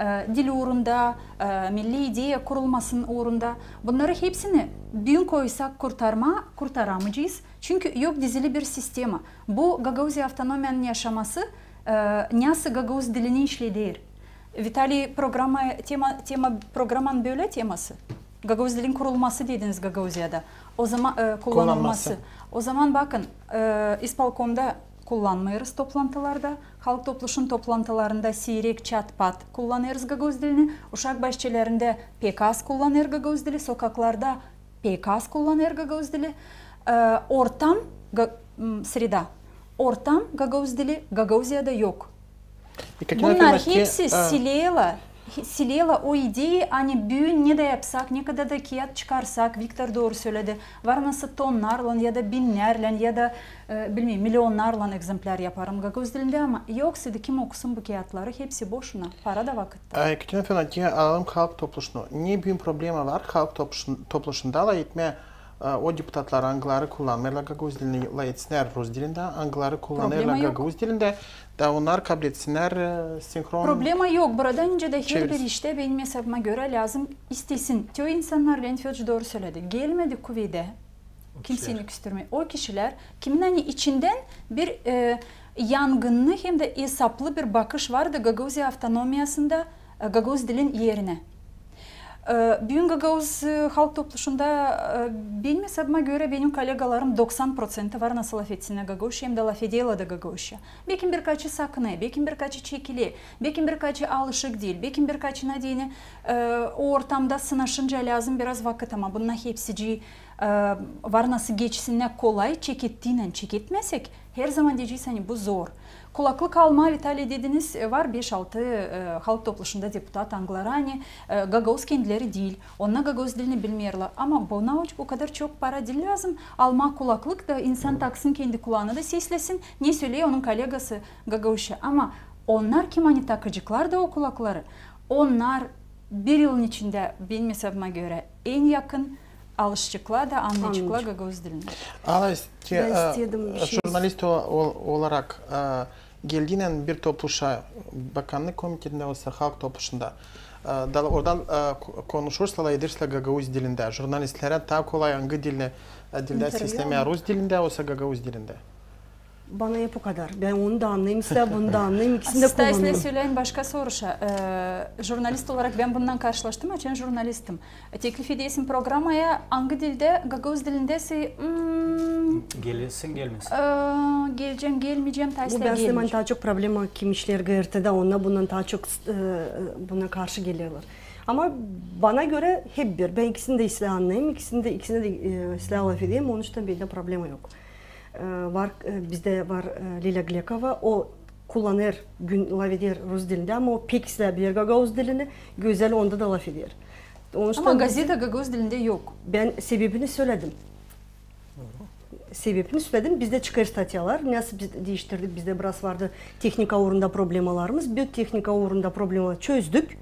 e, dil uurunda, e, milli ideya kurulmasının uurunda. Bunnarı hepsini büün koysak kurtarmaa, kurtaramayacez. Çünkü yok dizili bir sistema. Bu Gagauziya avtonomiyanın yaşaması, e, nasıl gagauz dilini işleder. Vitaliy, programa, tema, tema, programanın bölä teması. Gagauz dilin kurulması dediniz Gagauziyada. O zaman, e, kullanılması. O zaman bakın, e, ispolkomda kullanmêêrız toplantılarda, halk topluşun toplantılarında siirek çat-pat kullanêrız gagauz dilini, uşak başçalarında pek az kullanêr gagauz dili, sokaklarda pek az kullanêr gagauz dili. E, ortam, ga-, m, sreda, ortam gagauz dili Gagauziyada yok. Bunnar hepsi sileerlär, sileerlär o ideyi, ani büün ne dä yapsak, ne kadar da kiyat çıkarsak, Viktor dooru söledi, var nasıl tonnarlan ya da binnärlän ya da, e, bilmeerim, milionnarlan ekzemplär yaparım gagauz dilindä, ama yoksaydı kim okusun bu kiyatları, hepsi boşuna, para da, vakıt da. Ekateri- alalım halk topluşunu. Ne büün problema var halk topluşun-, topluşunda lafetmää, e, o deputatlar, angıları kullanmêêrlar gagauz dilini, lafetsinnär rus dilindä, angıları kullanêrlar gagauz dilindä, da onnar kabletsinnär, e, sinhron. Problema yok. Burada nicä dä herbir iştä, benim esabıma görä, lääzım istesin. Te o insannar, Leonid Födoroviç dooru söledi, gelmedi kuvedä. Kimseyi küstürmää. O kişilär, kimin ani içindän bir, e, yangınnı hem dä esaplı bir bakış vardı Gagauziya avtonomiyasında, e, gagauz dilin erinä. E, büün gagauz, e, halk topluşunda, e, benim esabıma görä, benim kollegalarım doksan proţenti var nasıl lafetsinnär gagauzça hem dä lafederlär da gagauzça. Bekim birkaçı sakınêr, bekim birkaçı çekiler, bekim birkaçı alışık diil, bekim birkaçına deyni, e, o ortamda sınaşınca lääzım biraz vakıt, ama bunnar hepsicii, e, var nasıl geçsinnär kolay, çekettiynän. Çeketmäsek, herzaman deyecez, ani bu zor. Kulaklık almaa, Vitaliy, dediniz, e, var beş-altı, e, halk topluşunda deputat, angıları ani, e, gagauz kendileri diil, onnar gagauz dilini bilmeerlär. Ama buna o kadar çok para diil lääzım almaa kulaklık da insan taksın kendi kulaana da seslesin, ne söleer onun kollegası gagauzça. Ama onnar, kim ani takaceklar da o kulakları, onnar bir yılın içindä, benim esabıma görä, en yakın alışaceklar da annayaceklar gagauz dilini. Alay, te, e, jurnalist olarak, e, Geldiynän bir topluşa, bakannık komitetindä osa halk topluşunda, e, da oradan, e, ko-, konuşêrsın, lafedêrsiniz gagauz dilindä. Jurnalistlerä taa kolay angı dilä, e, dildä seslemää, rus dilindä osa gagauz dilindä? Bana hep o kadar. Bän onu da annêêrım, islää bunu da annêêrım, ikisini dä kullanêrım. Siz islää söleyin başka soruşa. E, jurnalist olarak bän bundan karşılaştım, açan jurnalistim. Teklif edersin programaya, angı dildä, gagauz dilindä sä, hmm, gelesin, gelmesin. E, gelecäm, gelmeyecäm, taa islää gelmeyecäm. Bu bän taa çok problema, kim işleer GRTdä, onnar bundan taa çok, e, buna karşı gelerlär. Ama bana görä hep bir. Bän ikisini dä islää annêêrım, ikisini dä, ikisini dä, e, islää lafederim, onun için bendä problema yok. E, var, e, bizdä var, e, Lilä Glekova, o kullanêr, gün lafeder rus dilindä, ama o pek islää biler gagauz dilini, gözäl onda da lafeder. Ama gazeta gagauz dilindä yok. Bän sebebini söledim. Sebebini söledim. Bizdä çıkêr statyalar, nasıl biz diiştirdik, bizdä biraz vardı tehnika uurunda problemalarımız. Bu tehnika uurunda problemaları çözdük.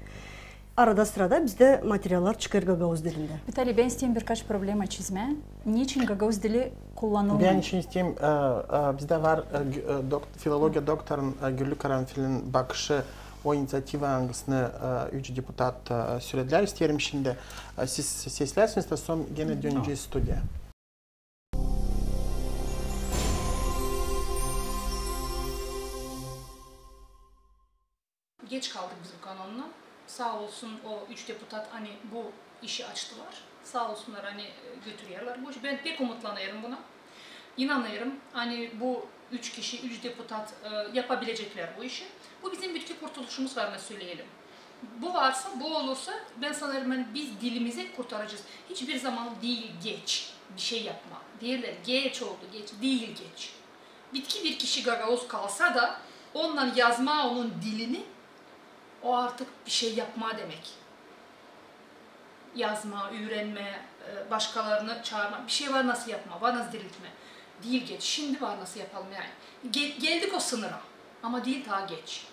Arada-sırada bizdä materiallar çıkêr gagauz dilindä. Vitaliy, bän isteerim birkaç problema çizmää. Neçin gagauz dili kullanılmêêr? Bän için isteerim, e, e, bizdä var, e, gü-, e, dok-, filologiya doktorun, e, Güllü Karanfilin bakışı, o iniţiativa, angısını, e, üç deputat, e, sölediler. İsteerim şindi, e, siz seslärsiniz, da sora genä dönecez studiyaya. Geç kaldık biz bu kanonnan. Saa olsun o üç deputat, ani bu işi açtılar. Saa olsunnar, ani, e, götürerlär bu işi. Bän pek umutlanêrım buna. İnanêrım, ani bu üç kişi, üç deputat, e, yapabileceklär bu işi. Bu bizim bitki kurtuluşumuz var, ne söleyelim. Bu varsa, bu olursa, bän sanêrım, ani biz dilimizi kurtaracez. Hiçbir zaman diil geç bir şey yapmaa. Deerlär, geç oldu, geç. Diil geç. Bitki bir kişi gagauz kalsa da, onunnan yazmaa onun dilini, o artık bir şey yapmaa demek. Yazmaa, üürenmää, e, başkalarını çaarmaa. Bir şey var nasıl yapmaa, var nasıl diriltmää. Diil geç. Şindi var nasıl yapalım, ani. Gel-, geldik o sınıra. Ama diil taa geç.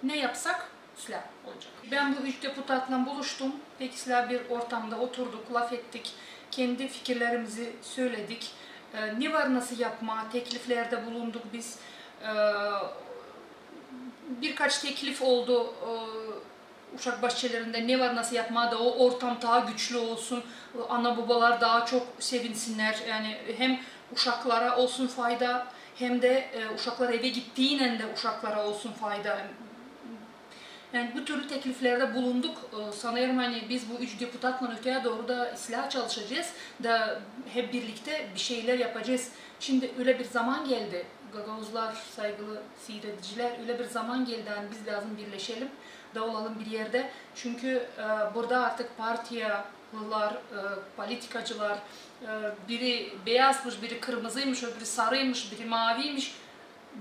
Ne yapsak, islää olacek. Bän bu üç deputatlan buluştum. Pek islää bir ortamda oturduk, lafettik, kendi fikirlerimizi söledik. E, ne var nasıl yapmaa, tekliflerdä bulunduk biz. E, birkaç teklif oldu, e, uşak başçalarında ne var nasıl yapmaa da o ortam taa güçlü olsun, ana-bobalar taa çok sevinsinnär. Yani hem uşaklara olsun fayda, hem dä, e, uşaklar evä gittiynän dä uşaklara olsun fayda. Yani bu türlü tekliflerdä bulunduk. E, sanêrım, ani biz bu üç deputatlan öteyä dooru da islää çalışacez da hep birliktä bir şeylär yapacez. Şindi ölä bir zaman geldi, gagauzlar, saygılı siiredicilär, ölä bir zaman geldi, ani biz lääzım birleşelim da olalım bir erdä. Çünkü, e, burada artık partiyalılar, e, politikacılar, e, biri beyazmış, biri kırmızıymış, öbürü sarıymış, biri maaviymiş.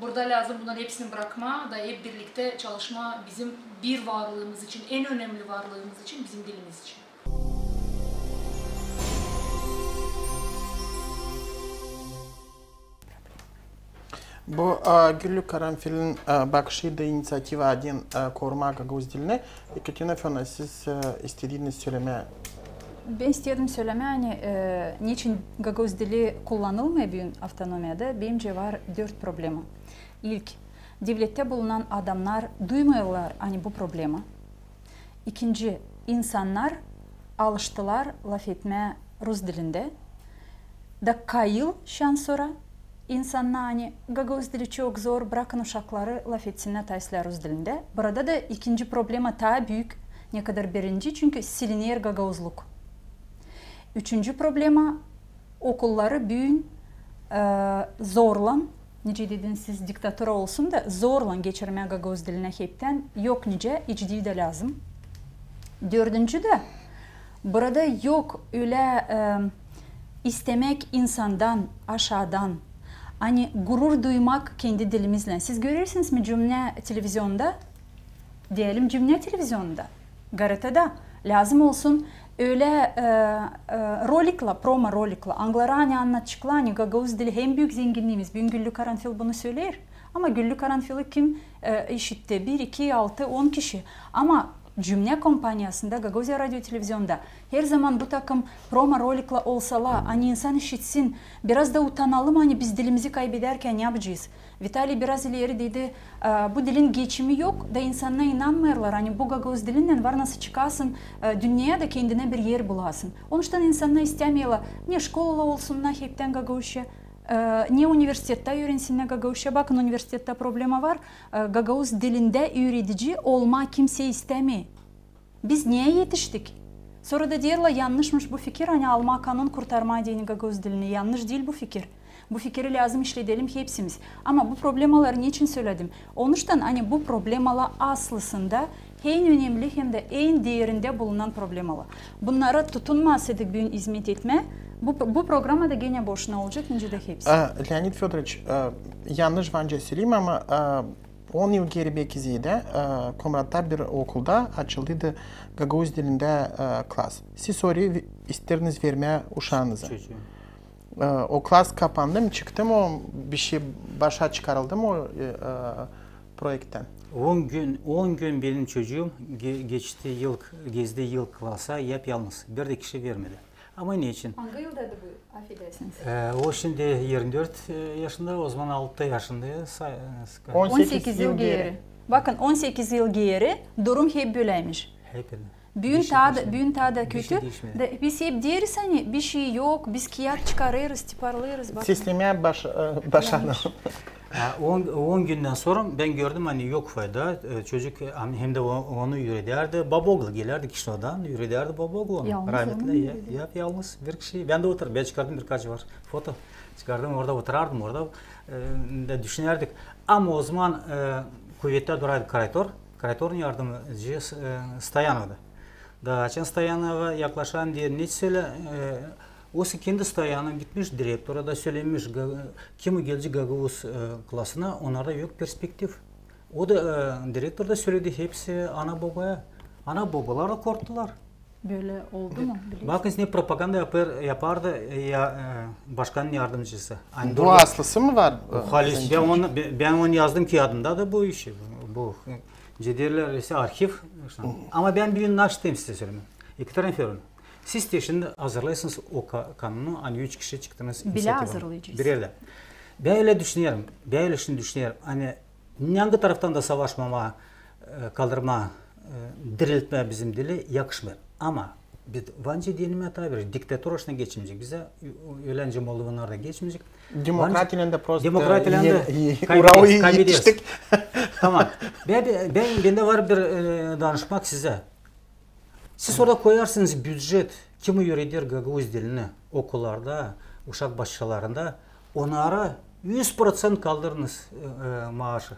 Burada lääzım bunnarın hepsini brakmaa da hep birliktä çalışmaa bizim bir varlıımız için, en önemli varlıımız için, bizim dilimiz için. Bu, e, Güllü Karanfilin, e, bakışıydı, iniţiativa adım, e, korumaa gagauz dilini. Ekaterina Födorovna, siz, e, istediiniz sölemää. Bän istedim sölemää, ani, e, neçin gagauz dili kullanılmêêr büün avtonomiyada, bencä var dört problema. İlk, devlettä bulunan adamnar duymêêrlar, ani bu problema. İkinci, insannar alıştılar lafetmää rus dilindä. Da kayıl şansora insannar, ani gagauz dili çok zor, brakın uşakları lafetsinnär taa islää rus dilindä. Burada da ikinci problema taa büük, ne kadar birinci, çünkü siliner gagauzluk. Üçüncü problema, okulları büün, e, zorlan, nicä dediniz siz, diktatura olsun da, zorlan geçirmää gagauz dilinä heptän, yok nicä, hiç diil dä lääzım. Dördüncü dä, burada yok ölä, e, istemäk insandan, aşaadan, ani gurur duymak kendi dilimizlän. Siz görersiniz mi cümnä televizionda, deyelim, cümnä televizionda, GRTda, lääzım olsun ölä, e, e, roliklär, promo roliklär, angıları ani annadaceklar, ani gagauz dili en büük zenginniimiz. Büün Güllü Karanfil bunu söleer. Ama Güllü Karanfili kim, e, işitti? Bir, iki, altı, on kişi. Ama Cümnä kompaniyasında, Gagauziya radio televizionda her zaman bu takım promo-roliklar olsalar, ani insan işitsin, biraz da utanalım, ani biz dilimizi kaybedärkän ne yapacez. Vitaliy biraz ileri dedi, e, bu dilin geçimi yok, da insannar inanmêêrlar, ani bu gagauz dilinnän var nasıl çıkasın, e, dünneyä da kendinä bir er bulasın. Onuştan insannar istämeerlär, ne şkolalar olsun, na heptän gagauzça, e, ne universitettä üürensinnär gagauzça. Bakın, universitettä problema var, e, gagauz dilindä üüredici olmaa kimsey istämeer. Biz neyä etiştik? Sora da deerlär, yannışmış bu fikir, ani almaa kanon kurtarmaa deyni gagauz dilini. Yannış diil bu fikir. Bu fikiri lääzım işledelim hepsimiz. Ama bu problemaları neçin söledim? Onuştan, ani bu problemalar aslısında en önemli hem dä en derindä bulunan problemalar. Bunnara tutunmasaydık büün izmet etmää, bu, bu programa da genä boşuna olacek, nicä dä hepsi. E, Leonid Födoroviç, e, yannış var nicä söleyim, ama, e, on yıl geeri beki zeedä, e, Komratta bir okulda açıldıydı gagauz dilindä, e, klas. Siz orayı vi-, isterdiniz vermää uşaanıza. Çocuum. E, o klas kapandı mı, çıktı mı, o bişey başa çıkarıldı mı o, e, e, proekttän? On gün, on gün benim çocuum ge-, geçti yıl, gezdi yıl klasa yap-yalnız. Bir dä kişi vermedi. Ama neçin? Angı yıldaydı bu, afedersiniz? E, o şindi irmi dört yaşında, o zaman altı yaşında. On sekiz yıl geeri. Bakın, on sekiz yıl geeri durum hep böleymiş. Hep bölä. Büün taa da, büün taa da kötü. Da biz hep deeriz, ani bişey yok, biz kiyat çıkarêrız, tiparlêêrız. Bakın. Seslemää baş-, e, başardık. Ha, on, on gündän sora bän gördüm, ani yok fayda. E, çocuk, e, hem dä o-, onu üüredärdi. Babaoğlu gelärdi Kişinövdan, üüredärdi Babaoğlu onu. Yalnız onu üüredärdi. Rahmetli, ya-, yalnız bir kişi. Bän dä oturardım, bän çıkardım birkaç var foto. Çıkardım, orada oturardım, orada, e, da düşünärdik. Ama o zaman, e, kuvettä durardı Kraytor, Kraytorun yardımcısı, e, Stoyanovdı. Da açan Stoyanova yaklaşan, deer, ne sölä, e, o kendi Stoyanov gitmiş direktora da sölemiş, ga-, kim gelecek gagauz, e, klasına, onnarda yok perspektiv. O da, e, direktor da söledi hepsi ana-bobaya. Ana-bobalar da korktular. Bölä oldu mu, bilersin? Bakın, ne propaganda yapar, yapardı, e, ya, e, başkanın yardımcısı. Bu aslısı mı var? Halis. Bän onu, bän, bän onu yazdım kiyadımda da bu işi. Bu, bu, e, cederlär ise arhiv. Ama bän büün naşı temsil sölemää. Ekaterinoförun. Siz te şindi hazırlêêrsınız o ka-, kanonu, ani üç kişi çıktınız inisiativa. Bilä hazırlayacez. Birerdä. Bän ölä düşünerim, bän ölä şindi düşünerim. Ani angı taraftan da savaşmamaa, e, kaldırmaa, e, diriltmää bizim dili yakışmêêr. Ama biz var nicä deyni, taa bir diktatura işinä geçmeyecek. Bizä, e, ölä nicä moldovannar da geçmeyecek. Demokratiyadan da prosto demokratiyadan da kaybederiz, kaybederiz. Tamam. Bän, bän, bän, bendä var bir, e, danışmak sizä. Siz orada koyarsınız bücet, kim üüreder gagauz dilini okullarda, uşak başçalarında, onnara üz proţent kaldırınız, e, e, maaşı.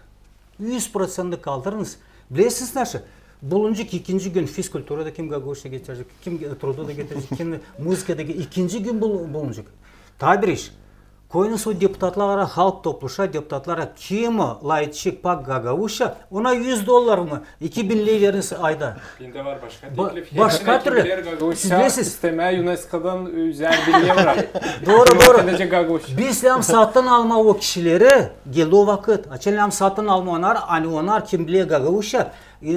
Üz proţent kaldırınız. Bilersiniz naşı? Bulunacek ikinci gün fizkulturada kim gagauzça getirecek, kim ge-, trudu da getirecek, kim muzıkada ge-, ikinci gün bul-, bulunacek. Taa bir iş. Koyunuz o deputatlara, halk topluşa, deputatlara, kim lafedecek pak gagauzça, ona üz dollar mı, iki bin ley veriniz ayda. Bendä var başka teklif. Başka türlü. Siz bilersiniz. İstämää UNESKOdan özel bir ley var. Dooru, dooru. Biz lääzım satın almaa o kişileri, geldi o vakıt. Açan lääzım satın almaa onnar, ani onnar kim biler gagauzça, e,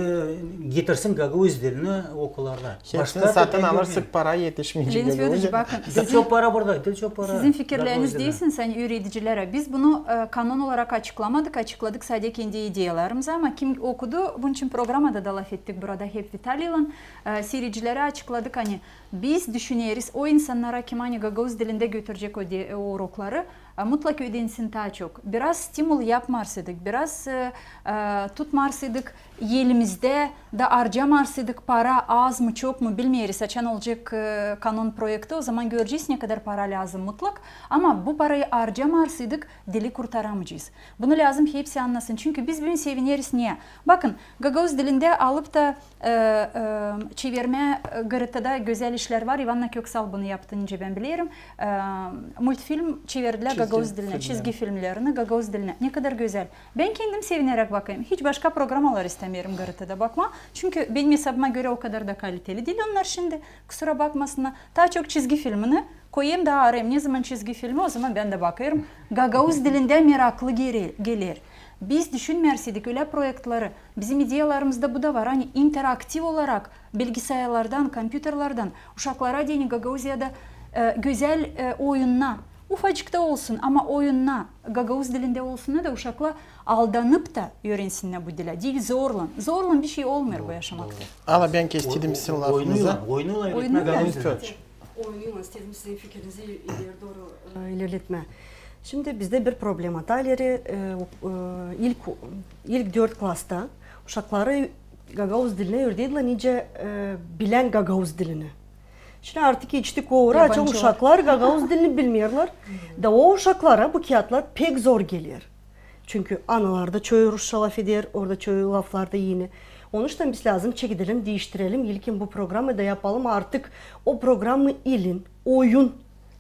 getirsin gagauz dilini okullarda. Hepsini satın alırsak, para etişmeyecek. Leonid Födoroviç, bakın, sizin, çok para burada, çok para. Sizin fikirleriniz deyilsiniz, ani üüredicilerä. Biz bunu, e, kanon olarak açıklamadık, açıkladık sade kendi ideyalarımızı, ama kim okudu, bunun için programada da lafettik burada hep Vitaliylän, e, siiricilerä açıkladık, ani biz düşüneriz, o insannara, kim ani gagauz dilindä götürecek o de-, o urokları, e, mutlak ödensin taa çok. Biraz stimul yapmarsaydık, biraz, e, e, tutmarsaydık elimizdä da arcamarsaydık para, az mı, çok mu, bilmeeriz. Açan olacek, e, kanon proekti, o zaman görecez, ne kadar para lääzım mutlak. Ama bu parayı arcamarsaydık, dili kurtaramayacez. Bunu lääzım hepsi annasın. Çünkü biz büün sevineriz. Neyä? Bakın, gagauz dilindä alıp da, e, e, çevirmää, e, GRT-da gözäl işlär var. İvanna Köksal bunu yaptı, nicä bän bilerim. E, multfilm çevirdilär gagauz dilinä, çizgi filmlerini gagauz dilinä. Ne kadar gözäl. Bän kendim sevineräk bakêrım. Hiç başka programalar istämeerim GRT-da bakmaa. Çünkü benim esabıma görä o kadar da kaliteli diil onnar şindi. Kusura bakmasınnar. Taa çok çizgi filmini koyêrım da aarêêrım. Ne zaman çizgi filmi, o zaman bän dä bakêrım. Gagauz dilindä meraklı gele-, geler. Biz düşünmärsädik ölä proektleri, bizim ideyalarımızda bu da var, ani interaktiv olarak bilgisayarlardan, kompyuterlardan uşaklara deyni Gagauziyada e, gözäl e, oyunnar, ufacık da olsun, ama oyunnar, gagauz dilindä olsun da uşaklar aldanıp da üürensinnär bu dilä, diil zorlan. Zorlan bir şey olmêêr bu yaşamakta. Ala, bän kestim sizin lafınızı. Oynuylan, oynuylan. Oynuylan, istedim sizin fikirinizi ileri dooru e, ilerletmää. Şindi bizdä bir problema. Taa ileri e, ilk, ilk dört klasta uşakları gagauz dilinä üüredilär nicä e, bilän gagauz dilini. Şindi artık etiştik o uura, açan uşaklar gagauz dilini bilmeerlär. Da o uşaklara bu kiyatlar pek zor geler. Çünkü analar da çoyu rusça lafeder, orada çoyu laflar da eni. Onuştan biz lääzım çekedelim, diiştirelim ilkin bu programayı da yapalım artık o programayı ilin, oyun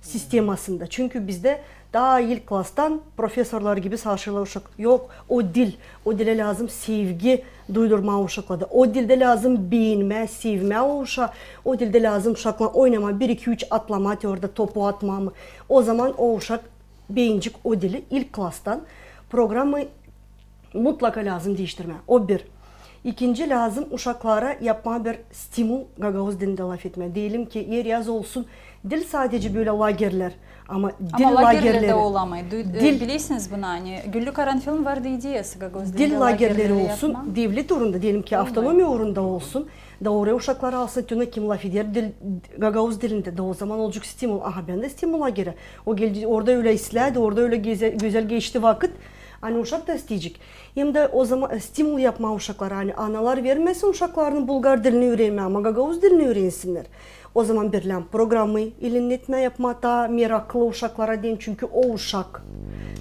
sistemasında. Çünkü bizdä taa ilk klastan profesorlar gibi savaşêrlar uşak. Yok, o dil, o dilä lääzım sevgi duydurmaa uşaklarda. O dildä lääzım beenmää, sevmää o uşaa. O dildä lääzım uşaklan oynamaa, bir, iki, üç atlamaa, te orada topu atmaa mı. O zaman o uşak beenecek o dili ilk klastan. Programayı mutlaka lääzım diiştirmää. O bir. İkinci, lääzım uşaklara yapmaa bir stimul gagauz dilindä lafetmää. Deyelim ki, er yaz olsun, diil sadecä bölä lagerlär, ama dil lagerleri. Ama lagerlerdä olamêêr. Bilersiniz bunu, ani Güllü Karanfilin vardı ideyası gagauz dilindä lagerleri yapmaa. Dil lagerleri olsun, devlet uurunda, deyelim ki, avtonomiya uurunda olsun. Da oraya uşakları alsın, te ona kim lafeder gagauz dilindä. Da o zaman olacek stimul. Aha, bän dä stimul lagerim. O geldi, orada ölä isläädi, orada ölä gözäl geçti vakıt. Ani uşak da isteyecek. Hem dä o zaman stimul yapmaa uşaklara, ani analar vermesin uşaklarını bulgar dilini üürenmää, ama gagauz dilini üürensinnär. O zaman bir lääzım programayı ilin etmää, yapmaa taa meraklı uşaklara deyni, çünkü o uşak.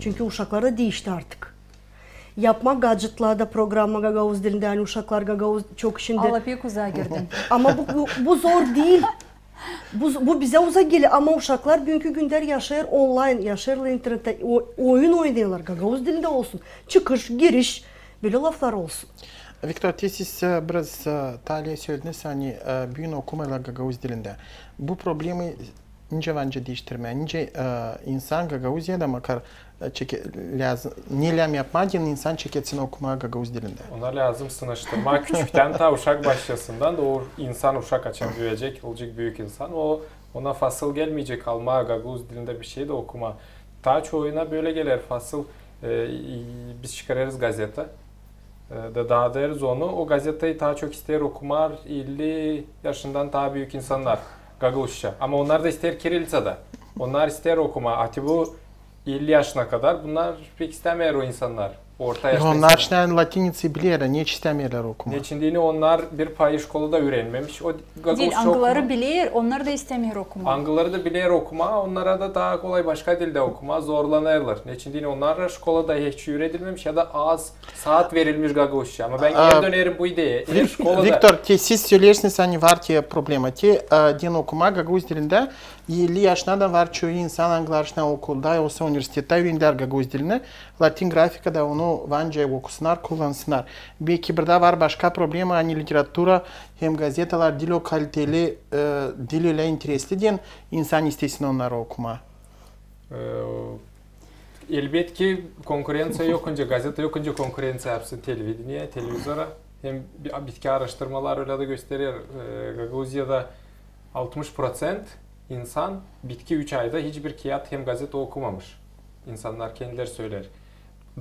Çünkü uşaklar da diişti artık. Yapmaa gadjetlarda programa gagauz dilindä, ani uşaklar gagauz çok şindi. Ala, pek uzaa girdin. Ama bu, bu zor diil. Bu, bu bizä uzak geler, ama uşaklar büünkü gündä yaşêêr onlayn, yaşêêrlar internettä, oyun oynêêrlar, gagauz dilindä olsun, çıkış, giriş, bölä laflar olsun. Viktor, te siz biraz taa ileri sölediniz, ani büün okumêêrlar gagauz dilindä. Bu problemayı nicä var nicä diiştirmää, nicä insan Gagauziyada makar çeke-, lääzım, ne lääzım yapmaa deyni insan çeketsin okumaa gagauz dilindä. Ona lääzım sınaştırmaa küçüktän, taa uşak başçasından da o insan, uşak açan büüyecek, olacek büük insan, o, ona fasıl gelmeyecek almaa gagauz dilindä bir şey dä okumaa. Taa çoyuna bölä geler fasıl, biz çıkarêrız gazeta. Da, taa deeriz onu, o gazetayı taa çok isteer okumaa elli yaşından taa büük insannar gagauzça. Ama onnar da isteer kirilicada. Onnar isteer okumaa, ati bu elli yaşına kadar bunnar pek istämeer o insannar. Orta yaşta insannar. Onnar şindi latinicayı bilerlär, neçin istämeerlär okumaa? Neçin deyni onnar bir payı şkolada üürenmemiş. O gagauzça okumaa. Diil, angıları biler, onnar da istämeer okumaa. Angıları da biler okumaa, onnara da taa kolay başka dildä okumaa, zorlanêrlar. Neçin deyni onnar şkolada hiç üüredilmemiş ya da az saat verilmiş gagauzça. Ama bän geeri dönerim bu ideyä. Eer şkolada... Viktor, te siz söleersiniz, ani var te problema. Te deyni okumaa gagauz dilindä, elli yaşına da var çoyu insan, angıları şindi okulda, osa universitettä üürendilär gagauz dilini. Latin grafikada onu var nicä okusunnar, kullansınnar. Beki burada var başka problema, ani literatura hem gazetalar diil o kaliteli, diil ölä interesli deyni insan istesin onnarı okumaa. Elbetki, konkurenţiya yokunca, gazeta yokunca konkurenţiya yapsın televideniye, televizora. Hem bitki aaraştırmalar ölä dä gösterer, Gagauziyada altmış proţent insan bitki üç ayda hiçbir kiyat hem gazeta okumamış. İnsannar kendileri söleer.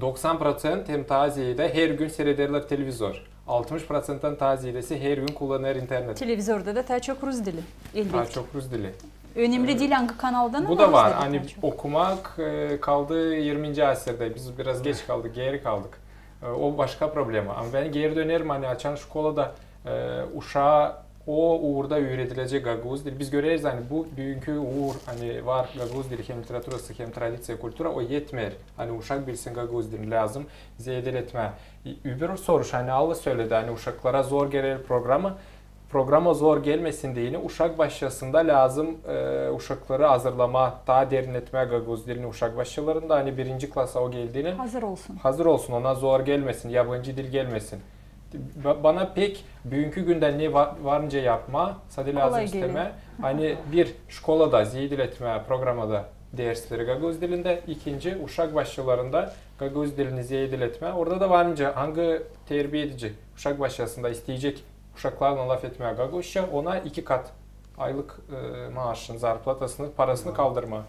Doksan proţent hem taa zeedä her gün siirederlär televizor. Altmış proţenttän taa zeedesi her gün kullanêr internet. Televizorda da taa çok rus dili, elbetki. Taa çok rus dili. Önemli diil, angı kanaldan, ama rus dili taa çok. Bu da var. Ani okumak kaldı irminci asirdä. Biz biraz geç kaldık, geeri kaldık. O başka problema. Ama bän geeri dönerim, ani açan şkolada uşaa o uurda üüredilecek gagauz dili. Biz göreriz, ani bu büünkü uur, ani var gagauz dili hem literaturası, hem tradiţiya, kultura, o etmeer. Ani uşak bilsin gagauz dilini, lääzım zeedeletmää. Öbür soruş, ani Alla söledi, ani uşaklara zor geler programa. Programa zor gelmesin deyni uşak başçasında lääzım uşakları hazırlamaa, taa derin etmää gagauz dilini uşak başçalarında, ani birinci klasa o geldiynän hazır olsun. Hazır olsun, ona zor gelmesin, yabancı dil gelmesin. Bana pek büünkü gündä ne var nicä yapmaa, sade lääzım istemää. Ani bir şkolada zeedeletmää programada dersleri gagauz dilindä, ikinci, uşak başçalarında gagauz dilini zeedil etmää. Orada da var nicä, angı terbiedici uşak başçasında isteyecek uşaklarlan lafetmää gagauzça, ona iki kat aylık, e, maaşını, zarplatasını, parasını kaldırmaa.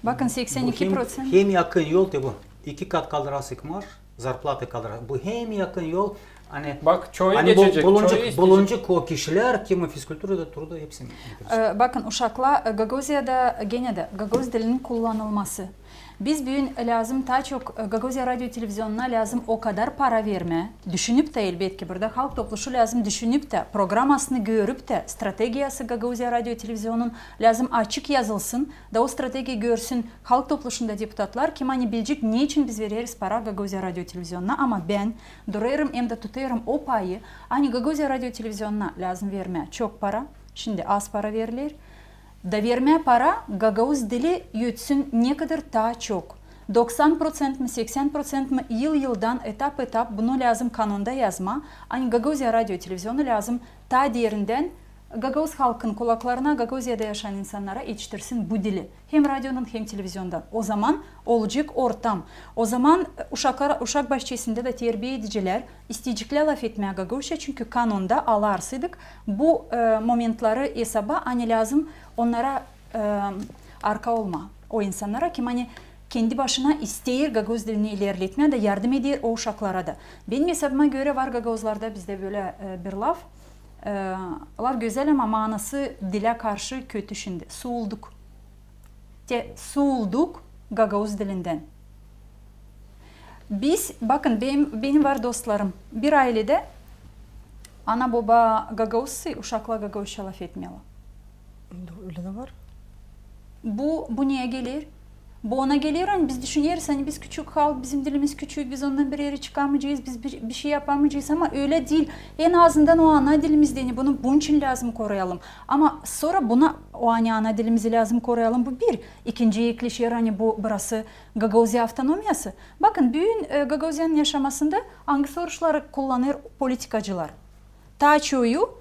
Bakın, seksen iki prosent. Bu hem, hem yakın yol te bu. İki kat kaldırasın maaş, zarplatayı kaldırasın. Bu hem yakın yol, ani, bak, çoyu ani bu geçecek, bulunacek, çoyu isteyecek. Bulunacek o kişilär, kimi fizkulturada, truda, hepsini. E, bakın, uşaklar, e, Gagauziyada genä dä gagauz dilinin kullanılması. Biz büün lääzım taa çok, e, Gagauziya radio televizionuna lääzım o kadar para vermää, düşünüp tä, elbetki, burada Halk Topluşu lääzım düşünüp tä, programasını görüp tä, strategiyası Gagauziya radio televizionun lääzım açık yazılsın, da o strategiya görsün Halk Topluşunda deputatlar, kim ani bilecek, neçin biz vereriz para Gagauziya radio televizionuna, ama bän durêrım hem dä tutêrım o payı, ani Gagauziya radio televizionuna lääzım vermää çok para, şindi az para veriler, da vermää para gagauz dili ötsün nekadar taa çok. Doksan prosent mi, seksän prosent mi, yıl-yıldan, etap-etap bunu lääzım kanonda yazmaa, ani Gagauziya radio televizionu lääzım taa derindän gagauz halkın kulaklarına, Gagauziyada yaşayan insannara etiştirsin bu dili. Hem radionun, hem televiziondan. O zaman olacek ortam. O zaman, e, uşaklar, uşak başçasında da terbiedicilär isteyeceklär lafetmää gagauzça, çünkü kanonda alarsaydık bu, e, momentları esaba, ani lääzım onnara, e, arka olmaa. O insannara, kim ani kendi başına isteer gagauz dilini ilerletmää da yardım eder o uşaklara da. Benim esabıma görä var gagauzlarda bizdä bölä, e, bir laf. E, laf gözäl, ama maanası dilä karşı kötü şindi. Suulduk. Te suulduk gagauz dilindän. Biz, bakın, benim, benim var dostlarım. Bir ayledä ana-boba gagauzsa, uşaklar gagauzça lafetmeerlär. Do-, ölä dä var. Bu, bu neyä geler? Bu ona geler, ani biz düşüneriz, ani biz küçük halk, bizim dilimiz küçük, biz ondan bir erä çıkamayacez, biz bir, bir şey yapamayacez, ama ölä diil. En azından o ana dilimizdä, ani bunu bunun için lääzım koruyalım. Ama sora buna, o ani ana dilimizi lääzım koruyalım, bu bir. İkinci ekleşer, ani bu, burası Gagauziya avtonomiyası. Bakın, büün, e, Gagauziyanın yaşamasında angı soruşları kullanêr politikacılar? Taa çoyu,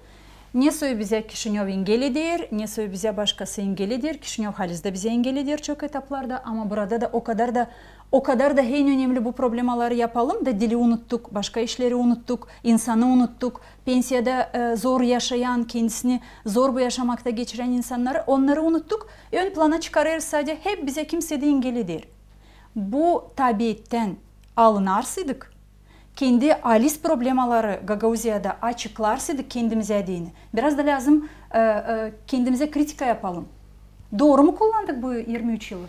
ne soy bizä Kişinöv engel eder, ne soy bizä başkası engel eder. Kişinöv halizdä bizä engel eder çok etaplarda, ama burada da o kadar da, o kadar da en önemli bu problemaları yapalım da dili unuttuk, başka işleri unuttuk, insanı unuttuk, pensiyada, e, zor yaşayan, kendisini zor bu yaşamakta geçirän insannarı, onnarı unuttuk. Ön plana çıkarêrız sade, hep bizä kimsey dä engel eder. Bu tabiittän alınarsaydık, kendi halis problemaları Gagauziyada açıklarsaydık kendimizä deyni, biraz da lääzım, e, e, kendimizä kritika yapalım. Dooru mu kullandık bu irmi üç yılı?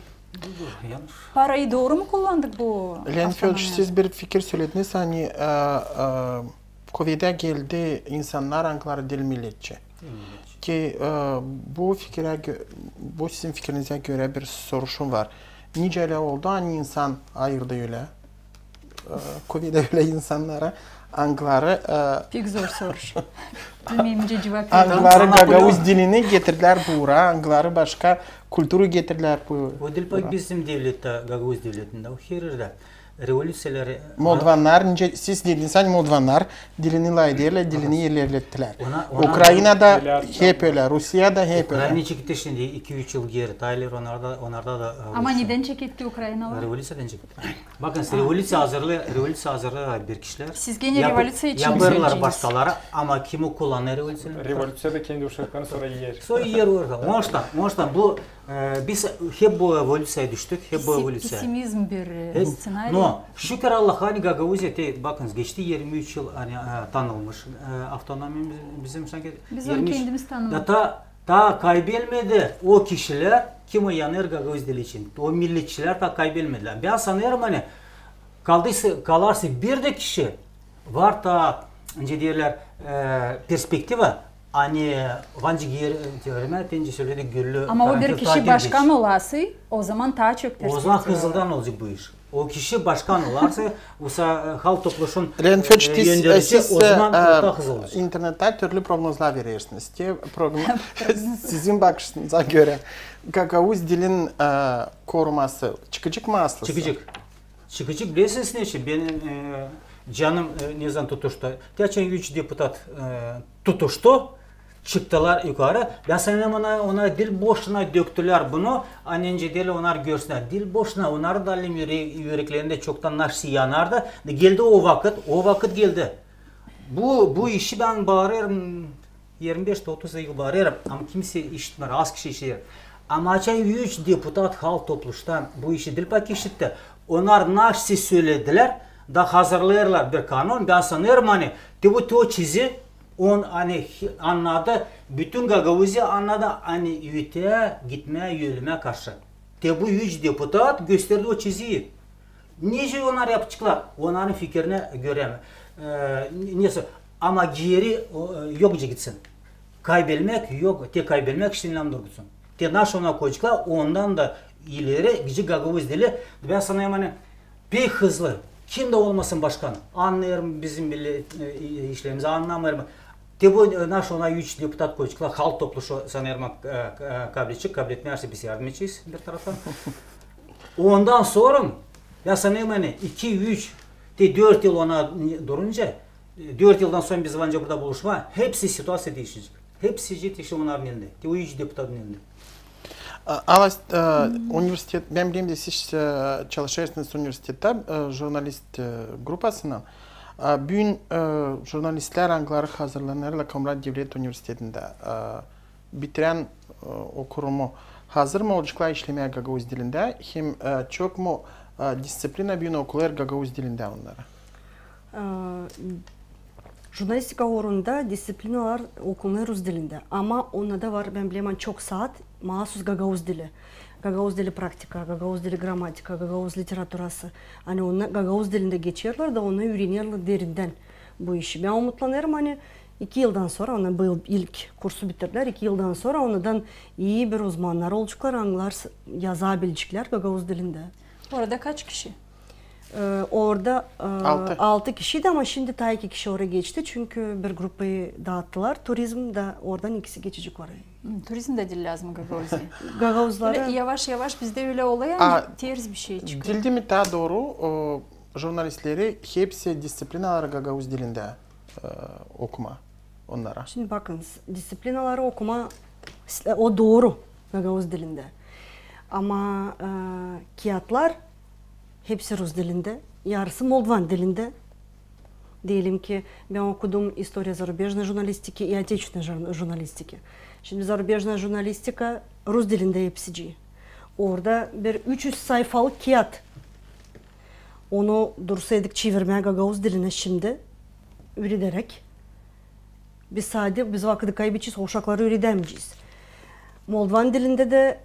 Yanlış. Parayı dooru mu kullandık bu avtonomiyada? Lena Fötüç, siz bir fikir sölediniz, ani, e, e, kuvedä geldi insannar, angıları diil milletçi. Diil milletçi. Ki, e, bu fikirä gö-, bu sizin fikirinizä görä bir soruşum var. Nicä ölä oldu, ani insan ayırdı ölä? E, kuvedä ölä insannarı, angıları, e, pek zor soruş. Bilmeerim nicä cuvap vereyim. Angıları gagauz dilini getirdilär bura, angıları başka kultura getirdilär bu. O diil pek bizim devlettä, gagauz devletindä, o her erdä. Revolüţiyaları... Moldvannar, nicä siz dediniz, ani moldvannar dilini lafederlär, dilini ilerlettilär. Ukrainada hep ölä, Rusiyada hep ölä. Ukraina çeketti şindi iki-üç yıl geeri, taa ileri onnarda, onnarda da, e, Rusiyada. Ama nedän çeketti Ukrainalı? Revolüţiyadan çeketti. Bakın, revolüţiya hazırlıı, revolüţiya hazırlıı bir kişilär. Siz genä revolüţiya için söleceniz. Yapêrlar başkaları, ama kim o kullanêr revolüţiyanı? Revolüţiyada kendi uşaklarını sora iyer. Sora iyer orada. Onuştan, onuştan bu, e, biz hep bu evolüţiyaya düştük, hep bu evolüţiya. Pesimizm bir, e, sţenariy. No, şükür Allaha, ani Gagauziya, te, bakınız, geçti irmi üç yıl, ani, e, tanılmış, e, avtonomiya bizim, sanki... Biz onu kendimiz tanımadık. Da taa, taa kaybelmedi o kişilär, kim o yanêr gagauz dili için. O milletçilär taa kaybelmedilär. Bän sanêrım, ani kaldıysa, kalarsa bir dä kişi, var taa, nicä deerlär, e, perspektiva, ani Vanci geer teorema, te nicä söledik, güllü karanfil taa geer geç. Ama o bir kişi başkan olarsa, o zaman taa çok perspektiva var. O zaman hızlıdan olacek bu iş. O kişi başkan olarsa, bu sa-, e, Halk Topluşun, e, önderici, o zaman taa hızlı olacek. Lena Fötüç, siz, e, siz, e, internettär türlü prognozlar verersiniz. Te progno-, sizin bakışınıza görä, gagauz dilin, e, koruması çıkacek mı aslısı? Çıkacek. Çıkacek, bilersiniz neçin? Benim, e, canım, e, ne zaman tutuştu. Te açan üç deputat, e, tutuştu. çıktılar yukarı. Bän sanêrım, ona, ona diil boşuna döktülär bunu. Ani nicä deerlär, onnar görsünnär. Diil boşuna, onnarın da, alem, üre-, üreklerindä çoktan naşisi yanardı. Geldi o vakıt, o vakıt geldi. Bu, bu işi bän baarêrım, irmi beş-otuz yıl baarêrım, ama kimsey işitmeer, az kişi işider. Ama açan üç deputat Halk Topluştan bu işi diil pak işitti. Onnar naşisi söledilär, da hazırlêêrlar bir kanon. Bän sanêrım, ani te bu te o çizi, on, ani, annadı, bütün Gagauziya annadı, ani öteyä gitmää ölümä karşı. Te bu üç deputat gösterdi o çiziyi. Nicä onnar yapaceklar, onnarın fikirinä görä, e, neysä, ama geeri, o, e, yok nicä gitsin. Kaybelmäk yok, te kaybelmäk işlän dursun. Te naşey ona koyaceklar, ondan da ileri gidecek gagauz dili. Bän sanêrım, ani pek hızlı. Kim dä olmasın başkan, annêêr bizim bile, e, işlerimizi, annamêêr. Te bu, e, naşey ona üç deputat koyaceklar, Halk Topluşu, sanêrım, e, e, kabledecek, kabletmää, biz yardım edecez bir taraftan. Ondan sora, bän sanêrım, ani iki, üç, te dört yıl ona durunca, e, dört yıldan sora biz varınca burada buluşmaa, hepsi situaţiya diişecek. Hepsi işi onnarın elindä. Te o üç deputatın elindä. A, Allas, e, universitet, bän bilerim dä siz, e, çalışêrsınız universitettä, e, jurnalist, e, grupasınnan. A, büün, e, jurnalistlär, angıları hazırlanêrlar Komrat devlet universitetindä, e, bitirän, e, o kurumu, hazır mı olaceklar işlemää gagauz dilindä, hem, e, çok mu, e, disţiplina büün okulêr gagauz dilindä onnara? E, jurnalistika uurunda disţiplinalar okunêr rus dilindä. Ama onda da var, bän bilerim, ani çok saat maasuz gagauz dili. Gagauz dili praktika, gagauz dili gramatika, gagauz literaturası. Ani onu gagauz dilindä geçerlär da onu üürenerlär derindän bu işi. Bän umutlanêrım, ani iki yıldan sora, ani bu yıl ilk kursu bitirdilär, iki yıldan sora ondan ii bir uzmannar olaceklar, angılar s-, yazabileceklär gagauz dilindä. Orada kaç kişi? E, orada, e, altı. Altı kişiydi, ama şindi taa iki kişi oraya geçti, çünkü bir grupayı daattılar, turizm da, oradan ikisi geçecek oraya. Hı, turizm dä diil lääzım Gagauziya. Gagauzlara. Ölä yavaş-yavaş bizdä ölä olêr, ani ters bir şey çıkêr. Diil mi taa dooru, o, jurnalistleri hepsi disţiplinaları gagauz dilindä, e, okumaa onnara? Şindi bakınız, disţiplinaları okumaa, o dooru gagauz dilindä. Ama, e, kiyatlar hepsi rus dilindä, yarısı moldovan dilindä. Deyelim ki, bän okudum история зарубежной журналистики и отечественной жур-, журналистики. Şindi зарубежная журналистика rus dilindä hepsicii. Orada bir üç üz sayfalık kiyat. Onu dursaydık çevirmää gagauz dilinä şindi, üürederäk, biz sade, biz vakıdı kaybedecez, o uşakları üüredämeyecez. Moldovan dilindä dä,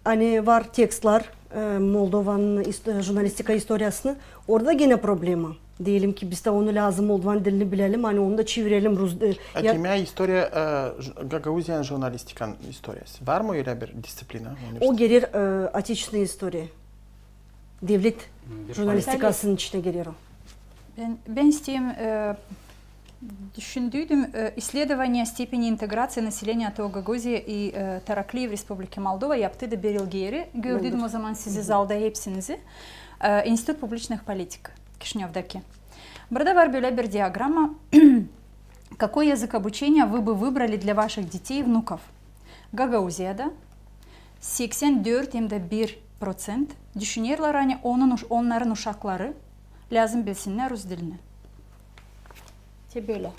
ani var tekstlar, e, Moldovanın ist-, e, jurnalistika istoriyasını, orada da genä problema. Deyelim ki, biz dä onu lääzım, moldovan dilini bilelim, ani onu da çevirelim rus, e, ya- Kimä istoriya, e, j-, Gagauziyanın jurnalistikanın istoriyası? Var mı ölä bir disţiplina universitettä? O gerer, e, отечественная история. Devlet jurnalistikasının içinä gerer o. Bän, bän isteerim, e, düşündüydüm, e, исследование степени интеграции населения АТО Гагаузия и, e, Тараклии в Республике Молдова yaptıydı bir yıl geeri. Gördüydüm o zaman sizi zalda hepsinizi. E, İnstitut публичных политик Kişinövdäki. Burada var bölä bir diagramma. Какой язык обучения вы бы выбрали для ваших детей и внуков? Gagauziyada seksän dört hem dä bir proţent düşünerlär, ani onun uş-, onnarın uşakları lääzım bilsinnär rus dilini. Te bölä.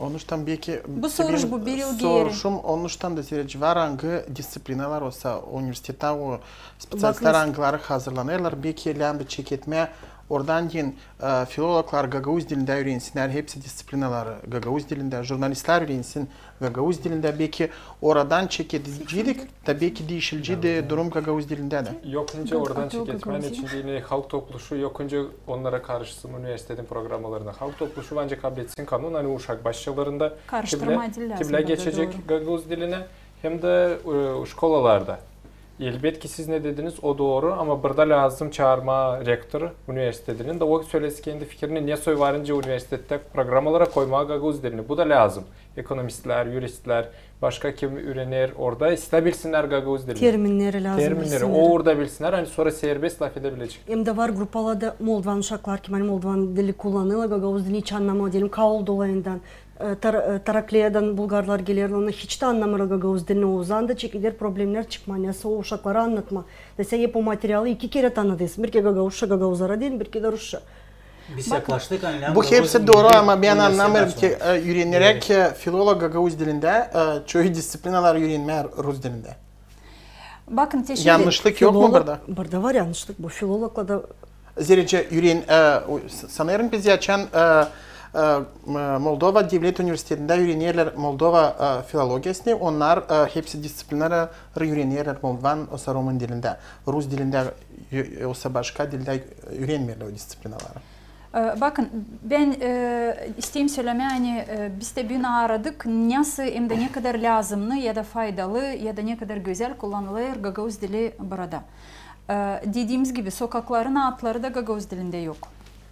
Onuştan beki... Bu soruş, bu bir yıl geeri. Soruşum, onuştan da zerä var, angı disţiplinalar olsa universitettä, o speţialistlär, angıları hazırlanêrlar, beki lääzım çeketmää oradan deyni, e, filologlar gagauz dilindä üürensinnär hepsi disţiplinaları gagauz dilindä, jurnalistlär üürensin gagauz dilindä, beki oradan çekedeceydik, da beki diişileceydi durum gagauz dilindä dä. Yok nicä oradan çeketmää, neçin deyni Halk Topluşu yok nicä onnara karışsın universitetin programmalarına. Halk Topluşu ancak kabletsin kanon, ani uşak başçalarında karıştırmaa diil lääzım, te bilä geçecek gagauz dilinä, hem dä, e, şkolalarda. Elbetki, siz ne dediniz, o dooru, ama burada lääzım çaarmaa rektoru universitetinin da, o sölesin kendi fikirini, ne soy var nicä universitettä programmalara koymaa gagauz dilini. Bu da lääzım. Ekonomistlär, yuristlär, başka kim üürener orada, islää bilsinnär gagauz dilini. Terminneri lääzım bilsinnär. Terminneri, o uurda bilsinnär, ani sora serbest lafedäbilecek. Hem dä var grupalarda moldovan uşaklar, kim ani moldovan dili kullanêrlar, gagauz dilini hiç annamêêr, deyelim, kaol dolayından, e, e, Tar-, e, Tarakleyadan bulgarlar gelerlär, onnar hiç tä annamêêrlar gagauz dilini, o zaman da çekeder problemnär çıkmaa, nesoy o uşaklara annatmaa. Da sän hep o materialı iki kerä tanıdêrsın. Bir kerä gagauzça gagauzlara deyni, bir kerä rusça. Biz yaklaştık, ani bu hepsi dooru, ama bän annamêêrım ki, e, üürenerek, e, filolog gagauz dilindä, e, çoyu disţiplinaları üürenmää rus dilindä. Bakın, teşekkür ederim. Yannışlık yok mu burada? Burada var yannışlık. Bu filologlarda zerä üüren-, e, o, s-, sanêrım, biz açan, e, e, m-, Moldova devlet universitetindä üürenerlär Moldova, e, filologiyasını, onnar, e, hepsi disţiplinaları üürenerlär moldovan osa roman dilindä. Rus dilindä, e, osa başka dildä üürenmeerlär o disţiplinaları. E, bakın, bän, e, isteerim sölemää, ani, e, biz tä büün aaradık, nasıl hem dä ne kadar lääzımnı ya da faydalı ya da ne kadar gözäl kullanılêr gagauz dili burada. E, dediimiz gibi, sokakların adları da gagauz dilindä yok.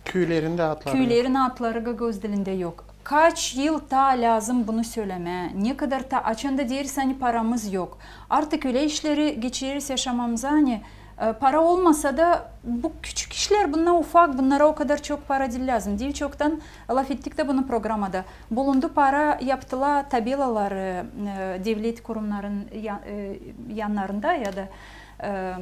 Küülerin dä adları yok. Küülerin adları gagauz dilindä yok. Kaç yıl taa lääzım bunu sölemää, ne kadar taa, açan da deeriz, ani paramız yok. Artık ölä işleri geçireriz yaşamamıza, ani, e, para olmasa da bu küçük işlär, bunnar ufak, bunnara o kadar çok para diil lääzım. Diil çoktan lafettik dä bunu programada. Bulundu para, yaptılar tabelaları, e, devlet kurumların ya-, e, yannarında ya da e,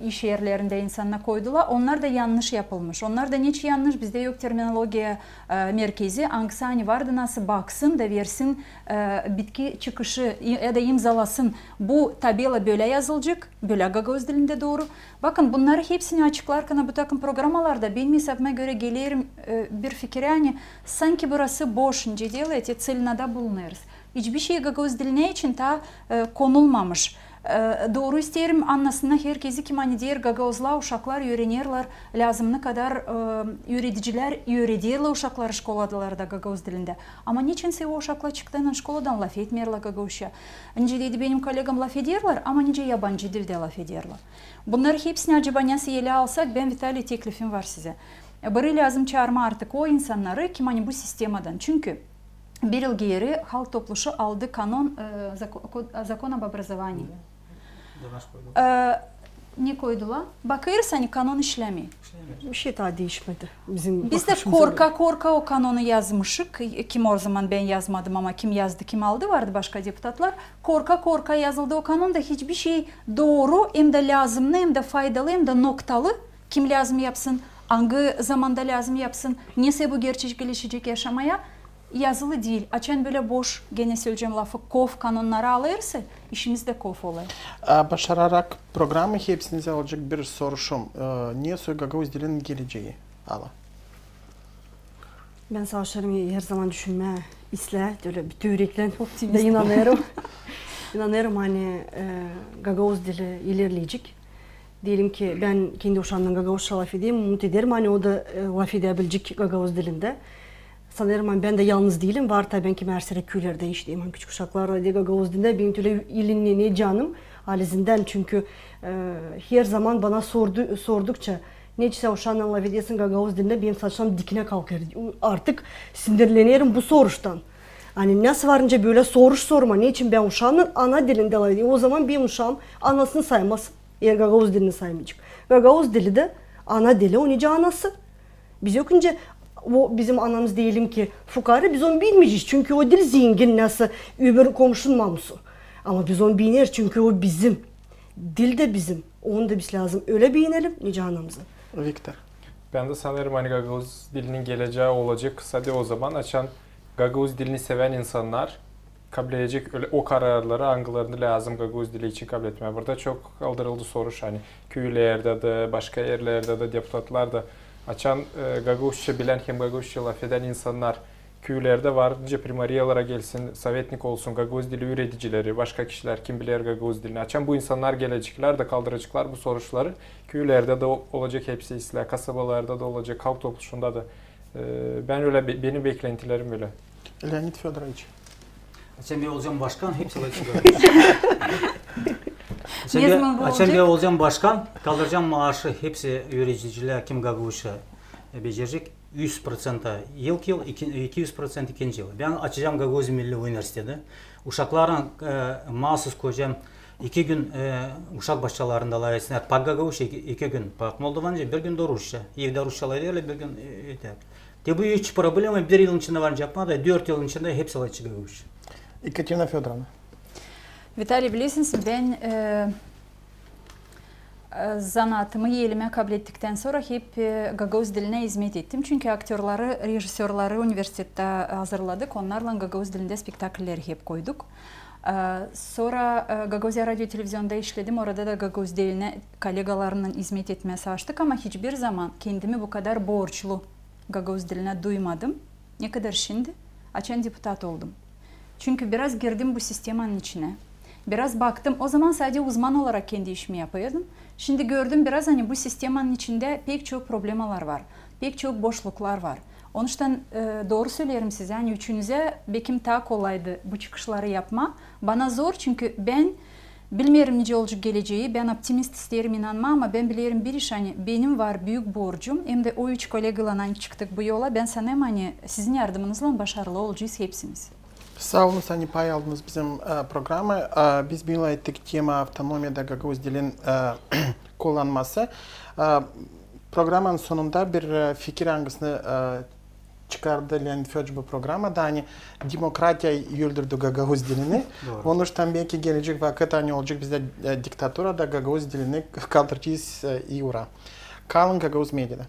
iş erlerindä insana koydular. Onnar da yannış yapılmış. Onnar da neçin yannış? Bizdä yok terminologiya, e, merkezi, angısı ani vardı, nasıl baksın da versin, e, bitki çıkışı i-, ya da imzalasın. Bu tabela bölä yazılacek, bölä gagauz dilindä dooru. Bakın, bunnarı hepsini açıklarkan bu takım programalarda benim esabıma görä gelerim, e, bir fikirä, ani sanki burası boş, nicä deerlär, целинада bulunêrız. Hiçbir şey gagauz dilinä için taa, e, konulmamış. E, dooru isteerim, annasınnar herkezi, kim ani deer, gagauzlar, uşaklar üürenerlär lääzımnı kadar, e, üüredicilär üürederlär uşakları şkolalarda gagauz dilindä. Ama neçinsä o uşaklar çıktıynan şkoladan lafetmeerlär gagauzça. Nicä dedi benim kollegam, lafederlär, ama nicä yabancı dildä lafederlär. Bunnarı hepsini acaba nasıl elä alsak, bän, Vitaliy, teklifim var sizä. Biri lääzım çaarmaa artık o insannarı, kim ani bu sistemadan. Çünkü bir yıl geeri Halk Topluşu aldı kanon, e, zako-, ko-, закон об образовании. E, ne koydular? Bakêrız, ani kanon işlämeer. Bir şey taa diişmedi bizim bakışımıza görä. Biz dä korka-korka o kanonu yazmışık. Kim o zaman, bän yazmadım, ama kim yazdı, kim aldı, vardı başka deputatlar. Korka-korka yazıldı o kanon da hiçbir şey dooru, hem dä lääzımnı, hem dä faydalı, hem dä noktalı. Kim lääzım yapsın, angı zamanda lääzım yapsın, nesä bu gerçekleşecek yaşamaya, yazılı diil. Açan bölä boş, genä söleyecäm lafı, kof kanonnarı alêrız, işimiz dä kof olêr. A, başararak programı hepsinizä olacek bir soruşum. E, nesoy gagauz dilinin gelecää, Ala? Bän savaşêrım herzaman düşünmää islää, ölä bütün ürekten da inanêrım. İnanêrım, ani, e, gagauz dili ilerleyecek. Deyelim ki, bän kendi uşaamnan gagauzça lafederim, umut ederim, ani o da, e, lafedäbilecek gagauz dilindä. Sanêrım, ani bän dä yalnız diilim, var taa bän kimär sırada küülerdä işleerim, ani küçük uşaklarlan da gagauz dilindä, benim ölä ilinnenecäm halizdän, çünkü, e, herzaman bana sordu, sordukça, neçinsä uşaannan lafedersin gagauz dilindä, benim saçlarım dikinä kalkêr. Artık sinirlenerim bu soruştan. Ani nasıl var nicä bölä soruş sormaa, neçin bän uşaamnan ana dilindä lafederim? O zaman benim uşaam anasını saymaz, eer gagauz dilini saymayacek. Gagauz dili dä ana dili, o nicä anası. Biz yok nicä, o bizim anamız, deyelim ki, fukaara, biz onu bilmeyecez, çünkü o diil zengin, nasıl öbür komşunun mamusu. Ama biz onu begeneriz, çünkü o bizim. Dil dä bizim. Onu da biz lääzım ölä begenelim, nicä anamızı. Viktor. Bän dä sanêrım, ani gagauz dilinin gelecää olacek sade o zaman, açan gagauz dilini sevän insannar kabledecek ölä o kararları, angılarını lääzım gagauz dili için kabletmää. Burada çok kaldırıldı soruş, ani küülerdä dä, başka erlerdä dä deputatlar da, açan, e, gagauzça bilän hem gagauzça lafedän insannar küülerdä var nicä primariyalara gelsin, sovetnik olsun, gagauz dili üüredicileri, başka kişilär, kim biler gagauz dilini. Açan bu insannar geleceklär dä kaldıraceklar bu soruşları, küülerdä dä o-, olacek hepsi islää, kasabalarda da olacek, Halk Topluşunda da. E, bän ölä, be-, benim beklentilerim ölä. Leonid Födoroviç. Açan bän olacam başkan, hepsi olacek. Açan bän olacam başkan, kaldıracam maaşı hepsi üüredicilär, kim gagauzça, e, becerecek. Üz proţenta ilk yıl, iki, iki üz proţent ikinci yıl. Bän açacam Gagauz Milli Universiteti. Uşaklarlan, e, maasuz koyacam iki gün, e, uşak başçalarında lafetsinär pak gagauzça, iki, iki gün pak moldovanca, bir gün dä rusça. Evdä rusça lafederlär, bir gün, e, e, tak. Te bu üç problema bir yılın içindä var yapmaa da, dört yılın içindä hepsi alacek gagauzça. Ekaterina Födorovna. Vitaliy, bilersiniz, bän e, e, zanaatımı elimä kablettiktän sora hep e, gagauz dilinä izmet ettim. Çünkü aktörları, rejissörları universitettä hazırladık. Onnarlan gagauz dilindä spektaklleri hep koyduk. E, sora e, Gagauziya radio televizionda işledim. Orada da gagauz dilinä kolegalarımnan izmet etmää savaştık, ama hiçbir zaman kendimi bu kadar borclu gagauz dilinä duymadım. Ne kadar şindi, açan deputat oldum. Çünkü biraz girdim bu sistemanın içinä. Biraz baktım. O zaman sadä uzman olarak kendi işimi yapıyordum. Şindi gördüm biraz, ani bu sistemanın içindä pek çok problemalar var. Pek çok boşluklar var. Onuştan e, dooru söleerim sizä, ani üçünüzä bekim taa kolaydı bu çıkışları yapmaa. Bana zor, çünkü bän bilmeerim, nicä olacek gelecää. Bän optimist, isteerim inanmaa, ama bän bilerim bir iş, ani benim var büük borcum, hem dä o üç kolegaylan, ani çıktık bu yola. Bän sanêrım, ani sizin yardımınızlan başarılı olacez hepsimiz. Saa olun, ani pay aldınız bizim e, programaya. E, biz bilä ettik tema avtonomiyada gagauz dilin e, kullanması. E, programanın sonunda bir e, fikir, angısını e, çıkardı Leonid Födoroviç bu programada, ani demokratiya öldürdü gagauz dilini. Onuştan belki gelecek vakıt, ani olacek bizdä e, diktatura da, gagauz dilini kaldıracez e, ii ura. Kalın Gagauz Mediada.